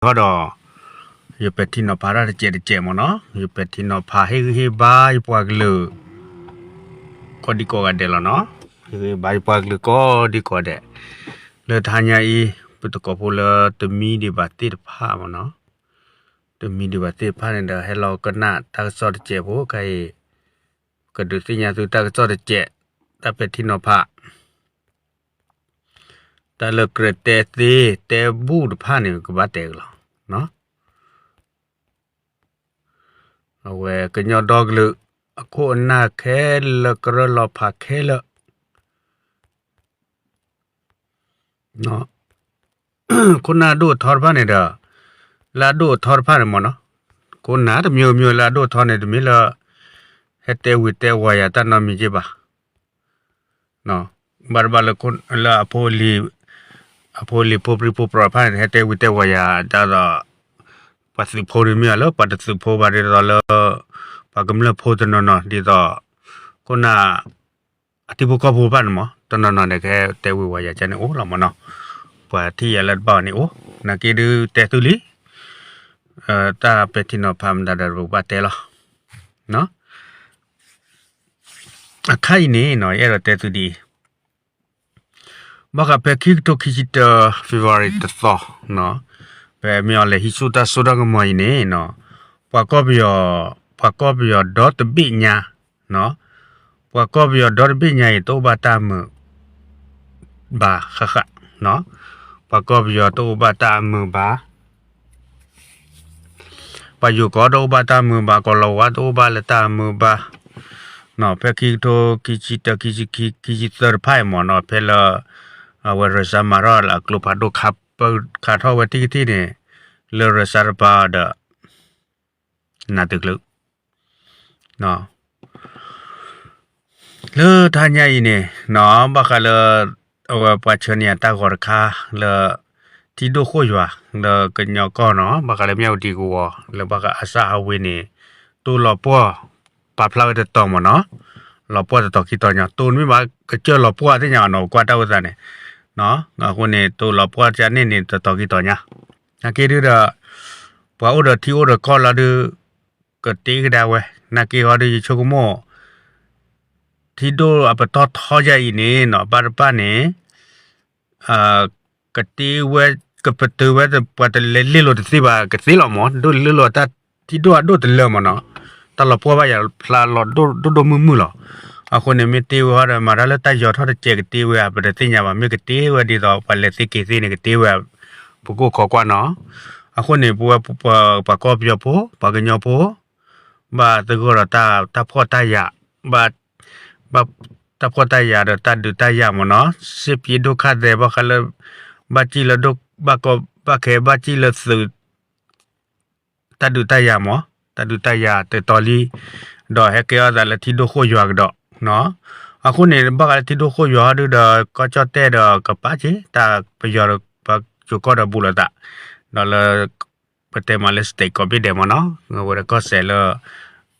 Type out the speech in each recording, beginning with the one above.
ဒီး ယပဲာ်ထံနီၤဖးတၢ်တစဲးတစဲးမ့ၢ်နီၤ, ယပဲာ်ထံနီၤဖးဟ့ၣ်ဂံၢ်ဟ့ၣ်ဘါယပှၤကလုာ် ကိးဒံကိးဂၤဒဲးလီၤနီၤ, ဟ့ၣ်ဂံၢ်ဟ့ၣ်ဘါယပှၤကလုာ်ကိးဒံကိးဂၤဒဲး, လၢတဟါညါအံၤ ပတကိးဖိလၢတမံဒံးဘၣ်သ့ၣ်တဖၣ်မ့ၢ်နီၤ, တမံဒံးဘၣ်သ့ၣ်တဖၣ်န့ၣ်ဒီး ဟဲလီၤကနၣ်တၢ်ကစီၣ်တစဲးဖိခဲအံၤ, ကဒုးသ့ၣ်ညါသုတၢ်ကစီၣ်တစဲး, တၢ်ပဲာ်ထံနီၤဖး တၢ်လၢကြၢးတဲသ့တဲဘူၣ်တဖၣ်န့ၣ် ကဘၣ်တဲကလီၤ. အဝဲကညီဒီကလုာ် အခိၣ်အနၢ်ခဲလၢာ် ကရၢလီၤဖးခဲလၢာ် ခိၣ်နၢ်အဒိၣ်အထီတဖၣ်န့ၣ်ဒီး လၢအဒိၣ်အထီတဖၣ်န့ၣ်မ့ၢ်နီၤ, ခိၣ်နၢ်တမံၤမံၤလၢအဒိၣ်အထီန့ၣ် တမ့ၢ်လၢ ဟဲတဲဝံၤတဲဝၤယၤတၢ်နီတမံၤက့ဘၣ်. ဘၣ်တဘၣ်လၢ လၢအဖိအလံၤ အဖိအလံၤဖိပြံဖိပြီၤတဖၣ်န့ၣ် ဟဲတဲဝံၤတဲဝၤယၤဒ်သိး ပှၤသုးဖိန့ၣ်မ့ၢ်လၢ ပှၤတသုးဖိဘၣ်ဒ်သိးလၢ ပှၤကမျၢၢ်ဖိတနီၤနီၤဒ်သိး ခိၣ်နၢ် အထံဖိကီၢ်ဖိတဖၣ်န့ၣ်မ့ၢ် တနီၤနီၤန့ၣ် ကဟဲတဲဝံၤဝၤယၤကန့ၣ်အိၣ်လီၤမ့ၢ်နီၤ, ပှၤထံၣ်ယၤလၢတဘၣ်အီၤန့ၣ်အိၣ်, နာ်က့ဒုးတဲသုလံ, တၢ်ပဲာ်ထံနီၤဖးမတၤဒီးပကဘၣ်တဲလီၤ. အခါအံၤန့ၣ်နီၤ ယအဲၣ်ဒိးတဲသုဒ်အံၤ, ဘၣ်ဃးဖဲခံကထိခံဆံတၢ February တသီ, ဖဲမ့ၢ်အီၤလဲၤဟံးဆူၣ်တၢ်စိတၢ်ကမီၤအံၤန့ၣ်နီၤ, ပှၤကီၢ်ပယီၤ, ပှၤကီၢ်ပယီၤဒီတဘ့ၣ်ညါ, ပှၤကီၢ်ပယီၤဒီတဘ့ၣ်ညါအံၤ တအိၣ်ဘၣ်တၢ်မုာ်ဘၣ်ဃၣ်ဃၣ်, ပှၤကီၢ်ပယီၤတအိၣ်ဘၣ်တၢ်မုာ်ဘၣ် ပှၤယိၤကီၢ်တအိၣ်ဘၣ်တၢ်မုာ်ဘၣ်, ကီၢ်လီၤဝါတအိၣ်ဘၣ်လၢတၢ်မုာ်ဘၣ်, ဖဲခံကထိခံဆံတၢ ခံဆံခံ ခံဆံသၢတဖၣ်အံၤမ့ၢ်နီၤ, ဖဲလၢ အဝဲရၢစၢမၤထီၣ်လၢအကျိဖးဒိၣ် ခးထီၣ်ဝဲတံၢ်ကထံၣ်န့ၣ် လၢရၢစၢတပၤဒီး နးတကျုး လၢတဟါညါအံၤန့ၣ်နီၤ ဘၣ်ဃးလၢ အဝဲပှၤဆှၢန့ၢ်အတၢ်ဂီၤတခါလၢ ထံဒိၣ်ဃိၣ်ယွၤ လၢကညီကီၢ်နီၤ ဘၣ်ဃးလၢမၠၣ်ဝတံၤကဝီၤ လၢဘၣ်ဃးအစၣ်ဟးဝ့ၤန့ၣ် တိၢ်လီၤပှီၢ် ပာ်ဖျါဝဲတတီၤမ့ၢ်နီၤ လီၤပှီၢ်တတီၤခံတီၤညါ တိၢ်မ့ၢ်ဘၣ်ကစၢၢ်လီၤပှီၢ်သ့ၣ်ညါနီၤ ကွၢ်တၢ်အိၣ်သးန့ၣ် အဃိန့ၣ် တိၢ်လီၤပှီၢ်ကန့ၣ်န့ၣ် တတီၤခံတီၤညါ နာ်က့ဒုဒီး ပှၤအိၣ်ဒီးထံအိၣ်ဒီးကီၢ်လီၤဒု ကတ့ကဒါဝဲ နာ်က့ဟီဒု ယဆိကမိၣ် ထံဒိၣ်အပတီၢ်ထီယၤအံၤန့ၣ်နီၤ ဘၣ်တဘၣ်န့ၣ် ကတ့ဝဲ ကပတုာ်ဝဲ ပှၤတလဲၤလ့လိာ်တသ့ဘၣ်ကသ့လီၤမး ဒိၣ်လ့လိာ်တၢ်ထံဒိၣ်အဒိၣ်တလၢမးနီၤ တၢ်လီၤပှီၢ်ဘၣ်ယၤဖျါလီၤဒိၣ်ဒိၣ်မုၢ်မုၢ်လီၤ. အဃိန့ၣ် မ့ၢ်တ့ဝဲဟီဒီး မၤတၢ်လၢတၢ်ယီၤထီၣ်တစဲးကတ့ဝဲ ပတသ့ၣ်ညါဘၣ် မ့ၢ်ကတ့ဝဲဒ်သိး ပှၤလဲၤသ့က့ၤသ့န့ၣ် ကတ့ဝဲ ပကအိၣ်ခိးကွၢ်နီၤ အဃိန့ၣ် ပဝဲပှၤကီၢ်ပယီၤဖိ ပှၤကညီဖိ ဘၣ်သဂၢၢ်ဒီးတၢ်ဖှီၣ်တၢ်ယာ် ဘၣ် ဘၣ်တၢ်ဖှီၣ်တၢ်ယာ်ဒီးတၢ်ဒုးတၢ်ယၤမးနီၤ စ့ပံဒိၣ်ခၣ်သဲး ဘၣ်ဃးလၢ ဘၣ်ကံၣ်လၢ ဘၣ်ကီဘၣ်ခဲ ဘၣ်ကံၣ်လၢသုး တၢ်ဒုးတၢ်ယၤမး တၢ်ဒုးတၢ်ယၤတတီၤလံ ဒီးဟဲကဲထီၣ်သးလၢထံဒိၣ်ဃိၣ်ယွၤကဒီးနီၤ အဃိန့ၣ် ဘၣ်ဃးလၢထံဒိၣ်ဃိၣ်ယွၤဟီဒုဒီး ကီၢ်ကၠီၣ်တဲၣ်ဒီးကပာ်က့ၤ တၢ်ပယီၤဒီးပှၤကၠိၤကီၢ်ဒီးဘူးလိာ်သး ဒီးလၢ ပတဲမးလၢ state ကိးဘ့ၣ်ဒဲးမးနီၤ အဝဲဒၣ်ကီၢ်စဲၣ်လၢ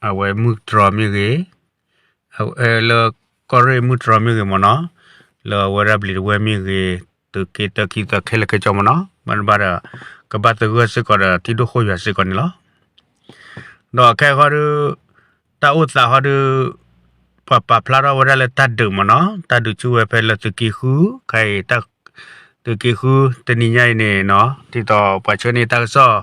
အဝဲမုၢ်တြီၤမ့ၢ်ဂ့ၤ လၢကီၢ်ရ့ၣ်မုၢ်တြီၤမ့ၢ်ဂ့ၤမးနီၤ လၢအဝဲဒၣ်ဘျံးတဝဲမ့ၢ်ဂ့ၤ သုးက့တၢခံသၢခဲလၢာ်ခဲဆ့မးနီၤ ဘၣ်တဘၣ်ဒီး ကဘၣ်သဂၢၢ်စ့ၢ်ကီးဒီးထံဒိၣ်ဃိၣ်ယွၤစ့ၢ်ကီးန့ၣ်လီၤ. ဒီးခဲဃီဒီး တၢ်အိၣ်သးဟီဒီး ပှၤပာ်ဖျါထီၣ်ဝဲဒၣ်လၢတၢ်ဒုးမးနီၤ တၢ်ဒုးဆူၣ်ဝဲဖဲလၢသုးက့ဃု ခဲအံၤ သုးက့ဃု တနံၤညါအံၤန့ၣ်နီၤ ဒ်သိးပှၤဆှၢန့ၢ်တၢ်ကစီၣ်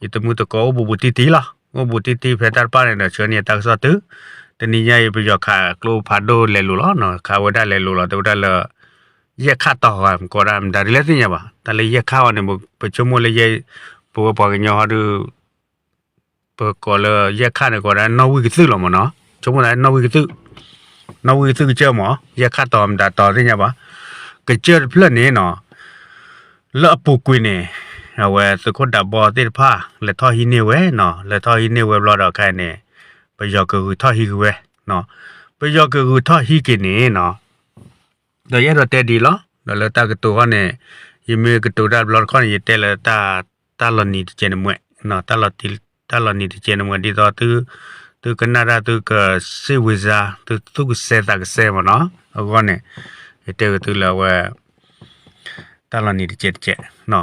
ယတမုၢ်တကိးအိၣ်ဘူးဘူးတံၢ်တံၢ်လီၤ အိၣ်ဘူးတံၢ်တံၢ်ဖဲတၢ်တဖၣ်န့ၣ်ဒီး ဆှၢန့ၢ်တၢ်ကစီၣ်တုၤ တနံၤညါအံၤ ပယီၤခးကျိဖးဒိၣ်လဲၤလိာ်လီၤ ခးဝဲဒၣ်လဲၤလိာ်လီၤ တဲဝဲဒၣ်လၢ ယဲၢ်ခၣ်တီၤဂၤ ကိးဒၣ်မတၤဒ်လဲၣ်သ့ၣ်ညါဘၣ် တၢ်လၢယဲၢ်ခၣ်အီၤန့ၣ် ပဆိကမိၣ်လၢ ပဝဲပှၤကညီဟီဒီး ပကိးလၢယဲၢ်ခၣ်န့ၣ် ကိးဒၣ်နီၣ်ဝံၣ်ကသုၣ်လီၤမးနီၤ ဆိကမိၣ်သးနီၣ်ဝံၣ်ကသုၣ် နီၣ်ဝံၣ်ကသုၣ်ကစၢၢ်မး ယဲၢ်ခၣ်တီၤမတၤတီၤသ့ၣ်ညါဘၣ် ကစၢၢ်တဖျၢၣ်န့ၣ်နီၤ လၢအပူၤကွံာ်န့ၣ် အဝဲသုးခိၣ်ဒးဘီသ့ၣ်တဖၣ် လဲၤထီၣ်ဟံးန့ၢ်ဝဲနီၤ လဲၤထီၣ်ဟံးန့ၢ်ဝဲဘျီဒီးခဲအံၤန့ၣ် ပယီၤကဂုာ်ထီၣ်ဟံးက့ၤဝဲ ပယီၤကဂုာ်ထီၣ်ဟံးက့ၤန့ၣ်နီၤ ဒီးယအဲၣ်ဒိးတဲဒ်အံၤလီၤ ဒီးလၢတၢ်ကတိၤခီန့ၣ် ယမ့ၢ်ကတိၤတၢ်တဘျီတခီၣ်န့ၣ် ယတဲလၢ တၢ်လီၤနံၤတကဲးန့ၣ်မွဲး တၢ်လီၤနံၤတကဲးန့ၣ်မွဲး ဒ်သိး သုကနၣ်တၢ်သုကစံးဝံၤစါ သုသူၣ်ကစဲသးကစဲမးနီၤ အဂီၢ်န့ၣ် ယတဲက့ၤသုလၢအဝဲ တၢ်လီၤနံၤတကဲးတကဲးနီၤ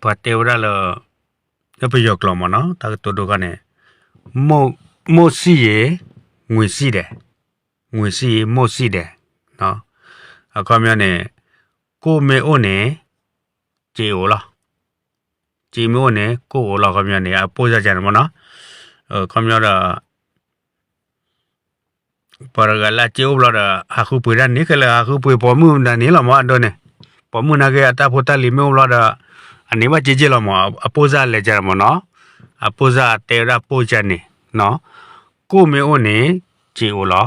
ပှၤတဲဝဲဒၣ်လၢ လၢပယီၤကျိာ်မ့ၢ်နီၤ တၢ်ကတိၤဒိခါန့ၣ် မ့ၢ်စံၣ်ယဲ ငွေစံၣ်ဒဲး, ငွေစံၣ်ယဲ မ့ၢ်စံၣ်ဒဲး, အခီပညီန့ၣ် ကိၣ်မ့ၢ်အိၣ်န့ၣ် စ့အိၣ်လီၤ, စ့မ့ၢ်အိၣ်န့ၣ် ကိၣ်အိၣ်လီၤ အခီပညီန့ၣ် အပိၢ်စၢ်ကန့ၣ်မ့ၢ်နီၤ, အခီပညီဒီး ပှၤတဂၤလၢအစ့အိၣ်ဘျီဒီး ဟးဃုပှ့ၤတၢ်န့ၣ် ခဲလၢာ်ဟးဃုပှ့ၤပိာ်မုၣ်မတၤန့ၣ်လီၤမ့ၢ်အဒိန့ၣ်, ပိာ်မုၣ်နာ်က့အတၢ်ဖိတၢ်လံၤမ့ၢ်အိၣ်ဘျီဒီး အန့ၢ်ဘၣ်စ့က့လီၤမ့ၢ် အပိၢ်စၢ်လဲၤကန့ၣ်မ့ၢ်နီၤ, အပိၢ်စၢ်တဲဝဲဒၣ်ပိၢ်ကန့ၣ်, ကိၣ်မ့ၢ်အိၣ်န့ၣ် စ့အိၣ်လီၤ,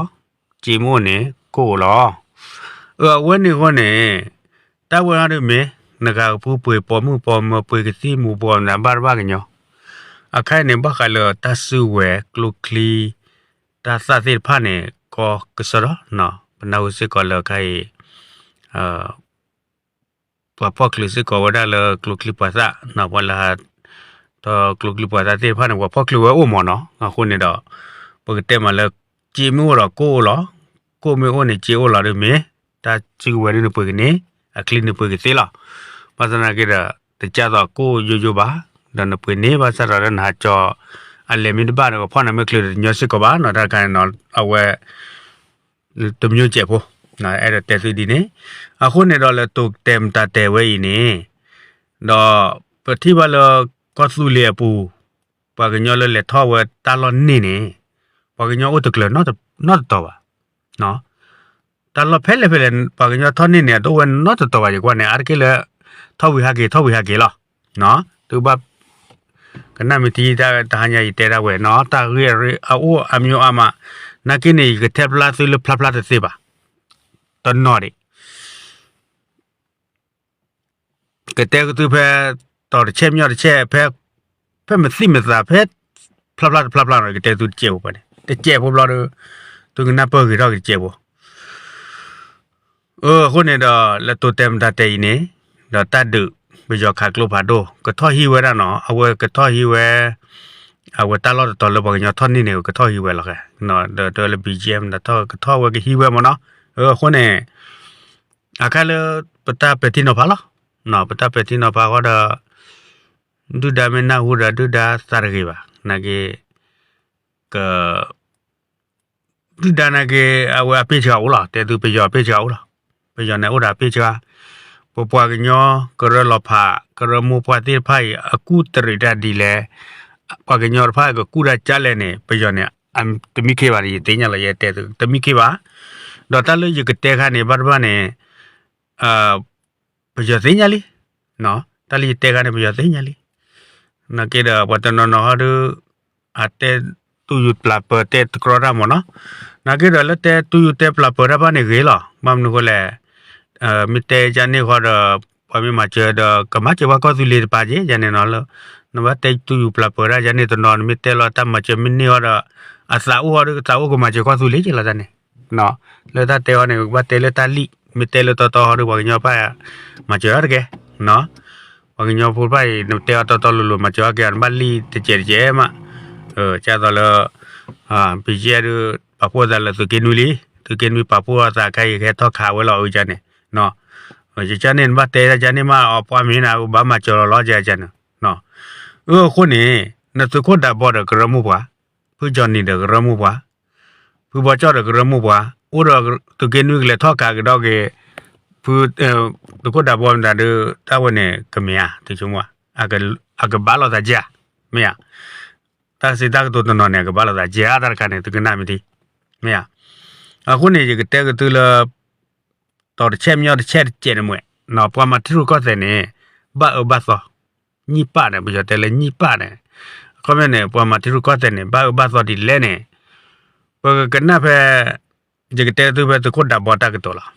စ့မ့ၢ်အိၣ်န့ၣ် ကိၣ်အိၣ်လီၤ. အဝဲန့ၣ်အဃိန့ၣ် တၢ်ဝဲဒၣ်ဒုးမ့ၢ် နဂၤကဖုပှ့ၤပိာ်မုၣ်ပိာ်မၢၤပှ့ၤကသံၣ်မူၤဘှီးမတၤဘၣ်တဘၣ်ကညီ, အခါအံၤန့ၣ်ဘၣ်ဃးလၢတၢ်စုကဝဲၤကျိချံ တၢ်သၣ်သ့ၣ်တဖၣ်န့ၣ် ကီကစီဒီး ပနၢ်ဟူစ့ၢ်ကီးလၢအခါအံၤ ပှၤဖီၣ်ချုးစ့ၢ်ကီးဝဲဒၣ်လၢကျိချံပှၤသၣ်, ပှၤလၢ ဒီးကျိချံပှၤသၣ်သ့ၣ်တဖၣ်န့ၣ် ပှၤဖီၣ်ချုးဝဲအိၣ်မ့ၢ်နီၤ, အဃိန့ၣ်ဒီး ပကတဲမးလၢ စ့မ့ၢ်အိၣ်ဒီးကိၣ်အိၣ်လီၤ, ကိၣ်မ့ၢ်အိၣ်န့ၣ်စ့အိၣ်လီၤဒုးမ့ၢ် တၢ်စုကဝဲၤဒုးနပှ့ၤကန့ၢ်, အချံနပှ့ၤကသ့လီၤ. ဘၣ်ဆၣ်သနာ်က့ဒီး တကၢ်သိးကိၣ်ယိယိဘၣ်, ဒီးနပှ့ၤန့ၢ်ဘၣ်ဆၣ်ဒီးလၢနဟးကၠီ အလဲၤမ့ၢ်တဘၣ်ဒီး ပှၤဖီၣ်နၤမ့ၢ်ချုးဒီးတညီစ့ၢ်ကီးဘၣ်နီၤ, တၢ်တခါန့ၣ်နီၤ အဝဲ တမျိုးစဲးဖိ, အဲၣ်ဒိးတဲသုဒ်န့ၣ်, အဃိန့ၣ်ဒီးလၢတိၤတဲာ်မတၤတဲာ်ဝဲအံၤန့ၣ်, ဒီးပထံၣ်ဘၣ်လၢကီၢ်သူလ့ၤအပူၤ, ပှၤကညီလၢလဲၤထီၣ်ဝဲတၢ်လီၢ်န့ၣ်န့ၣ်, ပှၤကညီအိၣ်တကျၢၤနီတတီၤဘၣ်. တၢ်လီၢ်ဖဲလဲၣ်ဖဲလဲၣ် ပှၤကညီထီၣ်န့ၢ်န့ၣ် အတအိၣ်ဝဲနီတတီၤဘၣ် ယကွၢ်န့ၣ် အါတက့ၢ်လၢ ထီၣ်ဝံၤဟးက့ၤ ထီၣ်ဝံၤဟးက့ၤလီၤ. သုဘၣ် ကနၣ်မ့ၢ်ထံ တၢ်တဟါညါယတဲဒၣ်ဝဲနီၤ တၢ်ဂ့ၢ်အအိၣ်အမျိုးအမး, နာ်က့န့ၣ် ယကထဲဖျါသုလၢဖျါဖျါတသ့ဘၣ်, တနီၤဒံး ကတဲကသုဖဲ တီၤတဆဲးမညီတဆဲး ဖဲ ဖဲမသံၣ်မသး ဖဲ ဖျါဖျါတဖျါဖျါနီၤ ကတဲသုတစဲးဖိဖဲန့ၣ် တစဲးဖိဘျီဒီး သုကနၢ်ပၢၢ်ဂ့ၤထီၣ်က့ၤတစဲးဖိ အဃိန့ၣ်ဒီး လၢတိၤတဲာ်မတၤတဲာ်အံၤန့ၣ် ဒီးတၢ်ဒုး ပယီၤခးကျိဖးဒိၣ် ကထီၣ်ဟံးဝဲဒၣ်နီၤ အဝဲကထီၣ်ဟံးဝဲ အဝဲတၢ်လီၢ်တတီၤလၢပှၤကညီထီၣ်န့ၢ်န့ၣ် ကထီၣ်ဟံးဝဲလီၤဃဲ ဒီးတဲလၢ ဘီၣ်ကၠံၣ် မတၤထီၣ်ကထီၣ်ဝဲကဟံးဝဲမ့ၢ်နီၤ အဃိန့ၣ် အခါလၢ ပတၢ်ပဲာ်ထံနီၤဖးလီၤ ပတၢ်ပဲာ်ထံနီၤဖးဃီဒီး ဒုၣ်ဒါမ့ၢ်နၢ်ဟူဒီး ဒုၣ်ဒါသးတဂ့ၤဘၣ် နာ်က့ က ဒုၣ်ဒါနာ်က့ အဝဲအပ့ၢ်စှၤအိၣ်လီၤ တဲသုပယီၤအပ့ၢ်စှၤအိၣ်လီၤ ပယီၤန့ၣ်အိၣ်ဒီးအပ့ၢ်စှၤ ပပှၤကညီ ကရၢလီၤဖး ကရၢမိၢ်ပှၢ်သ့ၣ်တဖၣ်အံၤ အကူၣ်တရံးတၢ်ဒ်လဲၣ် ပှၤကညီတဖၣ်ကကူၣ်တၢ်ကၢ်လဲၣ်န့ၣ် ပယီၤန့ၣ် တမံခ့ဘၣ် ယသ့ၣ်ညါလီၤ ယတဲသု တမံခ့ဘၣ် ဒီးတၢ်လၢယကတဲခါန့ၣ် ဘၣ်တဘၣ်န့ၣ် ပယီၤသ့ၣ်ညါလံ တၢ်လၢယတဲခါန့ၣ် ပယီၤသ့ၣ်ညါလံ နာ်က့ဒီး ပှၤတနီၤနီၤဟီဒီး အတဲတူၢ်ယူၤပျၢ်ပၢၤတဲတကြီတၢ်မ့ၢ်နီၤ နာ်က့ဒီးလၢတဲတူၢ်ယူၤတဲပျၢ်ပၢၤတၢ်ဖၣ်န့ၣ်ဂ့ၤလီၤ ဘၣ်မနုၤဃိလဲၣ် မ့ၢ်တဲယၤန့ၣ်ဃီဒီး ပှၤမ့ၢ်မၤစၢၤဒီး ကမၤစၢၤပှၤကီၢ်သူလ့ၤတပၤက့ၤ ယၤန့ၣ်နီၤလၢ နဘၣ်တဲတူၢ်ယူၤပျၢ်ပၢၤတၢ်ယၤန့ၣ်တနီၤ နမ့ၢ်တဲလီၤတၢ်မၤစၢၤမ့ၢ်န့ၢ်ဟီဒီး အသးအိၣ်ဟီဒီး သးအိၣ်ကမၤစၢၤကီၢ်သူလ့ၤက့ၤလီၤတၢ်န့ၣ် လၢတၢ်တဲဟီန့ၣ် ကဘၣ်တဲလၢတၢ်လံၣ် မ့ၢ်တဲလၢတီတီဟီဒီး ပှၤကညီဖၣ် မၤစၢၤတၢ်တကဲ ပှၤကညီဖိတဖၣ်အံၤ နတဲအီၤတီတီလိၤလိၤ မၤစၢၤအီၤကဲ နဘၣ်လံၣ်တစဲးတစဲးမး ကသိးလၢ ဘီၣ်ကၠံၣ်ဒုး ပာ်ဖှိၣ်သးလၢသုးက့နွံလံ သုးက့နွံပာ်ဖှိၣ်အသးခဲအံၤ ကဟဲထီၣ်ခးဝဲလီၤအုကန့ၣ် ယကန့ၣ် နဘၣ်တဲတၢ်ကန့ၣ်မး အပှၤမ့ၢ်နၤ ဘၣ်မၤစၢၤလီၤလီၤကန့ၣ် အဃိန့ၣ် နသုးခိၣ်ဒးဘီဒီးကရၢမိၢ်ပှၢ် ဖုကၠီနံၤဒီးကရၢမိၢ်ပှၢ် ဖုဘီကၠီၣ်ဒီးကရၢမိၢ်ပှၢ် အိၣ်ဒီးသုးက့နွံကလဲၤထီၣ်ခးကဒီးက့ၤ ဖု သုးခိၣ်ဒးဘီမတၤဒီး တၢ်ဝဲန့ၣ် ကမ့ၢ်ဧါ သုဆိကမိၣ် အကဘၣ်လိာ်သးကဲ မ့ၢ်ဧါ တၢ်စံးတၢ်ကတိၤတနီၤန့ၣ် အကဘၣ်လိာ်သးကဲ တၢ်တခါန့ၣ် သုကနၣ်မ့ၢ်ထံ မ့ၢ်ဧါ အဃိန့ၣ် ယကတဲကသုလၢ တီၤတဆဲးမညီတဆဲးတစဲးန့ၣ်မ့ၢ် ပှၤမၤထံရူၢ်ကီၢ်သဲးန့ၣ် ဘၣ်အၢဘၣ်သီ ညိၣ်ပၣ်န့ၣ် ပယီၤတဲလၢညိၣ်ပၣ်န့ၣ် အခီပညီန့ၣ် ပှၤမၤထံရူၢ်ကီၢ်သဲးန့ၣ် ဘၣ်အၢဘၣ်သီဒ်လဲၣ်န့ၣ် ပကကနၣ်ဖဲ ယကတဲသုဖဲသုးခိၣ်ဒးဘီတၢ်ကတိၤလီၤ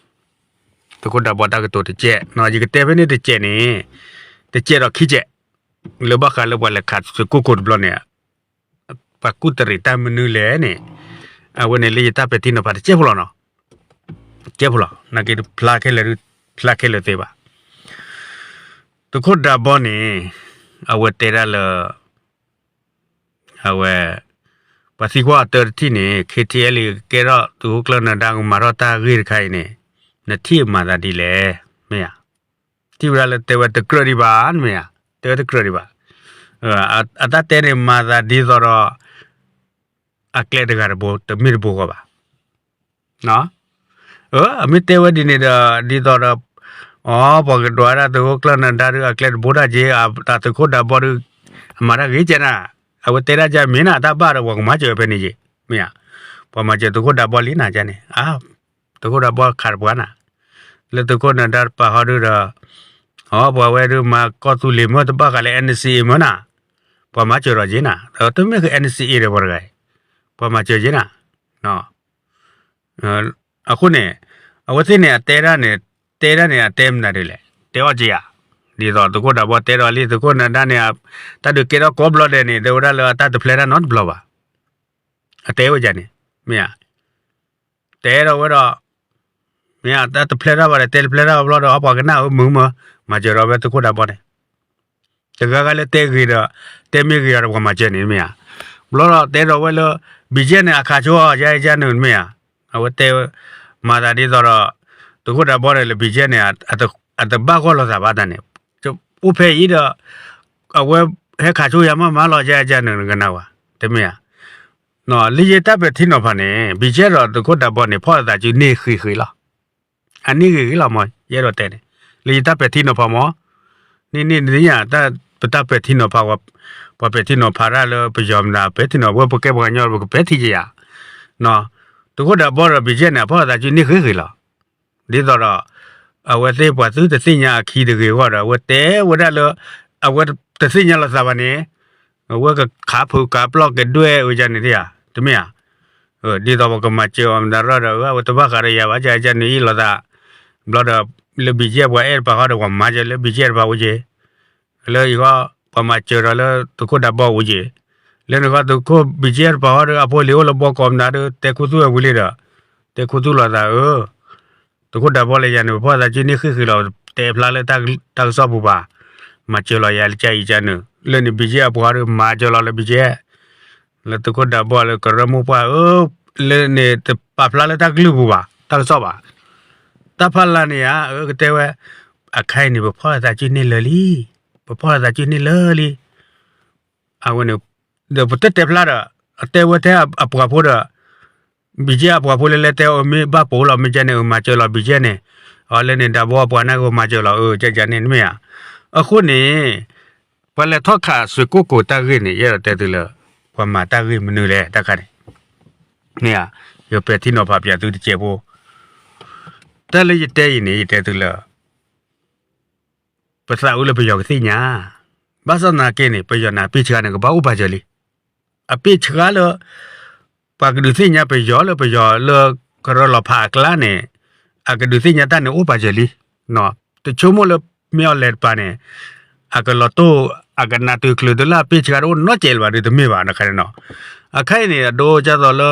သုးခိၣ်ဒးဘီတၢ်ကတိၤတစဲး ယကတဲဖဲန့ၣ်တစဲးန့ၣ် တစဲးဒီးခံစဲး လၢဘၣ်ဃးလၢပှၤလဲၤခးသုးခိၣ်ခိၣ်တဘျီန့ၣ် ပှၤကူၣ်တရံးတၢ်မနုၤလဲၣ်န့ၣ် အဝဲန့ၣ်လၢယတၢ်ပဲာ်ထံနီၤဖးတစဲးဖိလီၤနီၤ တစဲးဖိလီၤ နာ်က့ဖျါခဲလၢာ် ဖျါခဲလၢာ်သ့ဘၣ် သုးခိၣ်ဒးဘီန့ၣ် အဝဲတဲဒၣ်လၢ အဝဲ ပှၤသံကွၢ်အတၢတထံၣ်န့ၣ် ခ့ထံအဲလ်အ့ ကကဲထီၣ်သုးခိၣ်ကျၢၢ်နၢၤဒါကမၤထီၣ်တၢ်ဂ့ၢ်တခါအံၤန့ၣ် နထံၣ်အမၤသးဒ်လဲၣ် မ့ၢ်ဧါ ထံၣ်ဝဲဒၣ်လၢတဲဝဲတကြၢးဒံးဘၣ် မ့ၢ်ဧါ တဲဝဲတကြၢးဒံးဘၣ်. အတၢ်တဲန့ၣ်မၤသးဒ်သိးဒီး အကျဲတဂၤတဘိ တမ့ၢ်တဘိဃီဘၣ်. အမ့ၢ်တဲဝဲဒ်န့ၣ်ဒီး ဒ်သိးဒီး အ ပှၤကဒွးဒၣ်သုးခိၣ်ကျၢၢ်နၢၤဒါဒီး အကျဲတဘိတၢ်က့ အသုးခိၣ်ဒးဘီဒီး အမၤတၢ်ဂ့ၤကဲနၤ, အဝဲတဲဒၣ်ကမ့ၢ်နၤ အတၢ်ဘၣ်ဒီးပှၤကမၤစၢၤဝဲဖဲန့ၣ်က့, မ့ၢ်ဧါ, ပှၤမၤစၢၤသုးခိၣ်ဒးဘီလံနၤကန့ၣ် သုးခိၣ်ဒးဘီခးတပှၤနၤ, လၢသုးခိၣ်နၢၤဒါတပာ်ဃီဒုဒီး အ ပှၤဝဲဒုမၤကီၢ်သူလ့ၤမ့ၢ်တဘၣ်ဃးလၢ NCA မ့ၢ်နၤ, ပှၤမၤစၢၤဒီးက့နၤ, တမ့ၢ်ဃ့ NCA ဒီးပှၤတဂၤအံၤ, ပှၤမၤစၢၤက့နၤ အဃိန့ၣ် အဝဲသ့ၣ်န့ၣ် အတဲဒၣ်န့ၣ် တဲဒၣ်န့ၣ် အတဲမနုၤဒ်လဲၣ်, တဲအီၣ်က့ဧါ, ဒ်သိးသုးခိၣ်ဒးဘီတဲဒီးလံ သုးခိၣ်နၢၤဒါန့ၣ် တၢ်ဒုးကဲထီၣ်ကိးဘျီဒဲးန့ၣ် တဲဝဲဒၣ်လၢအတၢ်တဖျဲတၢ်နီတဘျီဘၣ်, အတဲဝဲဒ်န့ၣ်, မ့ၢ်ဧါ, တဲဒီးဝဲဒီး မ့ၢ်ဧါ တၢ်တဖျဲတၢ်ဘၣ်ဒီး တဲတဖျဲတၢ်ဘၣ်ဘျီဒီး အပှၤကနၣ်အၢမုာ်မုာ် မၤစၢၤဒီးဝဲသုးခိၣ်ဒးဘီန့ၣ် တဂၤဂၤလၢတဲဂ့ၤဒီး တဲမ့ၢ်ဂ့ၤအီၤဒီးပှၤမၤစၢၤန့ၣ်မ့ၢ်ဧါ, ဘျီဒီးတဲဒီးဝဲလၢ BGF န့ၣ် အခးဆိအီၤယါယါနုာ်မ့ၢ်ဧါ, အဝဲတဲ မၤသးဒ်သိးဒီး သုးခိၣ်ဒးဘီန့ၣ်လၢ BGF န့ၣ် အတဘၣ်ဂီၢ်လိာ်သးဘၣ်တၢ်န့ၣ်, အိၣ်ဖဲအံၤဒီး အဝဲဟဲခးဆိယါမးမးလီၤယါယါနုာ်ကနၣ်ဝဲ, တမ့ၢ်ဧါ, လၢယတၢ်ပဲာ်ထံနီၤဖးန့ၣ် BGF ဒီးသုးခိၣ်ဒးဘီန့ၣ် ဖီၣ်လိာ်သးစုန့ၢ်ဃံးဃံးလီၤ. အန့ၢ်ဂ့ၤဂ့ၤလီၤမး ယအဲၣ်ဒိးတဲန့ၣ်, လၢယတၢ်ပဲာ်ထံနီၤဖးမး, န့ၢ်န့ၢ်န့ၣ်ယါ ပတၢ်ပဲာ်ထံနီၤဖး ပှၤပဲာ်ထံနီၤဖးတၢ်လၢပယီၤမတၤ ပဲာ်ထံနီၤ ပဝဲပကဲပှၤကညီ ပကပဲာ်ထံယါ, သုးခိၣ်ဒးဘီဒီး BGF န့ၣ် အဖီၣ်လိာ်သးစုန့ၢ်ဃံးဃံးလီၤ. ဒ်သိးဒီး အဝဲသ့ၣ်ပှၤသုတသ့ၣ်ညါအခံတဂ့ၤအဂီၢ်ဒီး အဝဲတဲဝဲဒၣ်လၢ အဝဲတသ့ၣ်ညါလိာ်သးဘၣ်န့ၣ် အဝဲကခးဖုးကးပျီၢ်ကဒွဲၣ်ဝဲဒ်န့ၣ်တယါ, တမ့ၢ်ဧါ, ဒ်သိးပကမၤစၢၤအီၤမတၤရီၣ်ဒီး အဝဲတဘၣ်ဃးဒီးယၤဘၣ် ယါယါနုာ်အံၤလိာ်သး, ဘျီဒီး လၢ BGF ပှၤအဲၣ်တပၤဃီဒီး ပှၤမၤစၢၤလၢ BGF တပၤအိၣ်က့ၤ, လၢအံၤဃီ ပှၤမၤစၢၤဒီးလၢသုးခိၣ်ဒးဘီအိၣ်က့ၤ, လၢန့ၣ်ဃီသုးခိၣ် BGF တပၤဃီဒီး အဖိလံၤအိၣ်လၢဘီကီးမတၤဒီး တဲခူသူၣ်ဝဲဝံၤလံဒီး တဲခူသူၣ်လိာ်သးဧၢ သုးခိၣ်ဒးဘီလၢယၤန့ၣ် ပဖီၣ်သးစုန့ၢ်ဃံးဃံးလီၤ တဲဖျါလၢတၢ်ကစီၣ်ပူၤဘၣ်, မၤစၢၤလီၤယၤလၢကၢအံၤကၢနုာ် လၢန့ၣ် BGF အပှၤဃီဒီး မၤစၢၤလီၤလၢ BGF လၢသုးခိၣ်ဒးဘီလၢကရၢမိၢ်ပှၢ်ဧၢ, လၢန့ၣ်တပာ်ဖျါလၢတၢ်ကလုၢ်ပူၤဘၣ် တၢ်ကစီၣ်ဘၣ်, တၢ်ဖးလၢ်န့ၣ်ဧါ အကတဲဝဲ, အခါအံၤန့ၣ် ပဖီၣ်သးစုန့ၢ်လၢာ်လံ, ပဖီၣ်သးစုန့ၢ်လၢာ်လံ အဝဲန့ၣ် ဒီးပတတဲဖျါဒီး အတဲဝဲထဲအပှၤဖိဒီး BGF အပှၤဖိလၢလဲၤတဲအီၤ မ့ၢ်ဘၣ်ပိာ်လီၤ မ့ၢ်ကဲန့ၣ် အမၤစၢၤလီၤ BGF န့ၣ်, အလၢန့ၣ် ဒးဘီအပှၤန့ၣ်ကမၤစၢၤလီၤ အကဲကန့ၣ် မ့ၢ်ဧါ, အဃိန့ၣ် ပှၤလဲၤထီၣ်ခးဆွ့ၣ်ကိၣ်ကိၤတၢ်ဂ့ၢ်န့ၣ် ယအဲၣ်ဒိးတဲသုလၢ ပှၤမၤတၢ်ဂ့ၢ်မနုၤလဲၣ် တၢ်ခါန့ၣ်, မ့ၢ်ဧါ, ယပဲာ်ထံနီၤဖးပၠးသုတစဲးဖိ, တၢ်လၢယတဲအံၤန့ၣ် ယတဲသုလၢ ပသးအုးလၢပယီၤကသ့ၣ်ညါ, ဘၣ်ဆၣ်သနာ်က့န့ၣ် ပယီၤန့ၣ် အပ့ၢ်ဆှါန့ၣ် ကဘၣ်အိၣ်ပာ်စၢၤလံ, အပ့ၢ်ဆှါလၢ ပှၤကဒုးသ့ၣ်ညါပယီၤလၢပယီၤလၢကရၢလီၤဖးအကျါန့ၣ်, အကဒုးသ့ၣ်ညါတၢ်န့ၣ်အိၣ်ပာ်စၢၤလံ, တဆိကမိၣ်လၢမ့ၢ်အီၤလဲၤတပၤန့ၣ်, အကလီၤတိၢ် အကနၢ်တုၤချုးတလၢအပ့ၢ်ဆှါတအိၣ်နီတစဲးလၢၤဘၣ်ဒီးတမ့ၢ်ဘၣ် တခါန့ၣ်နီၤ, အခါအံၤန့ၣ် အဒိဒ်သိးလၢ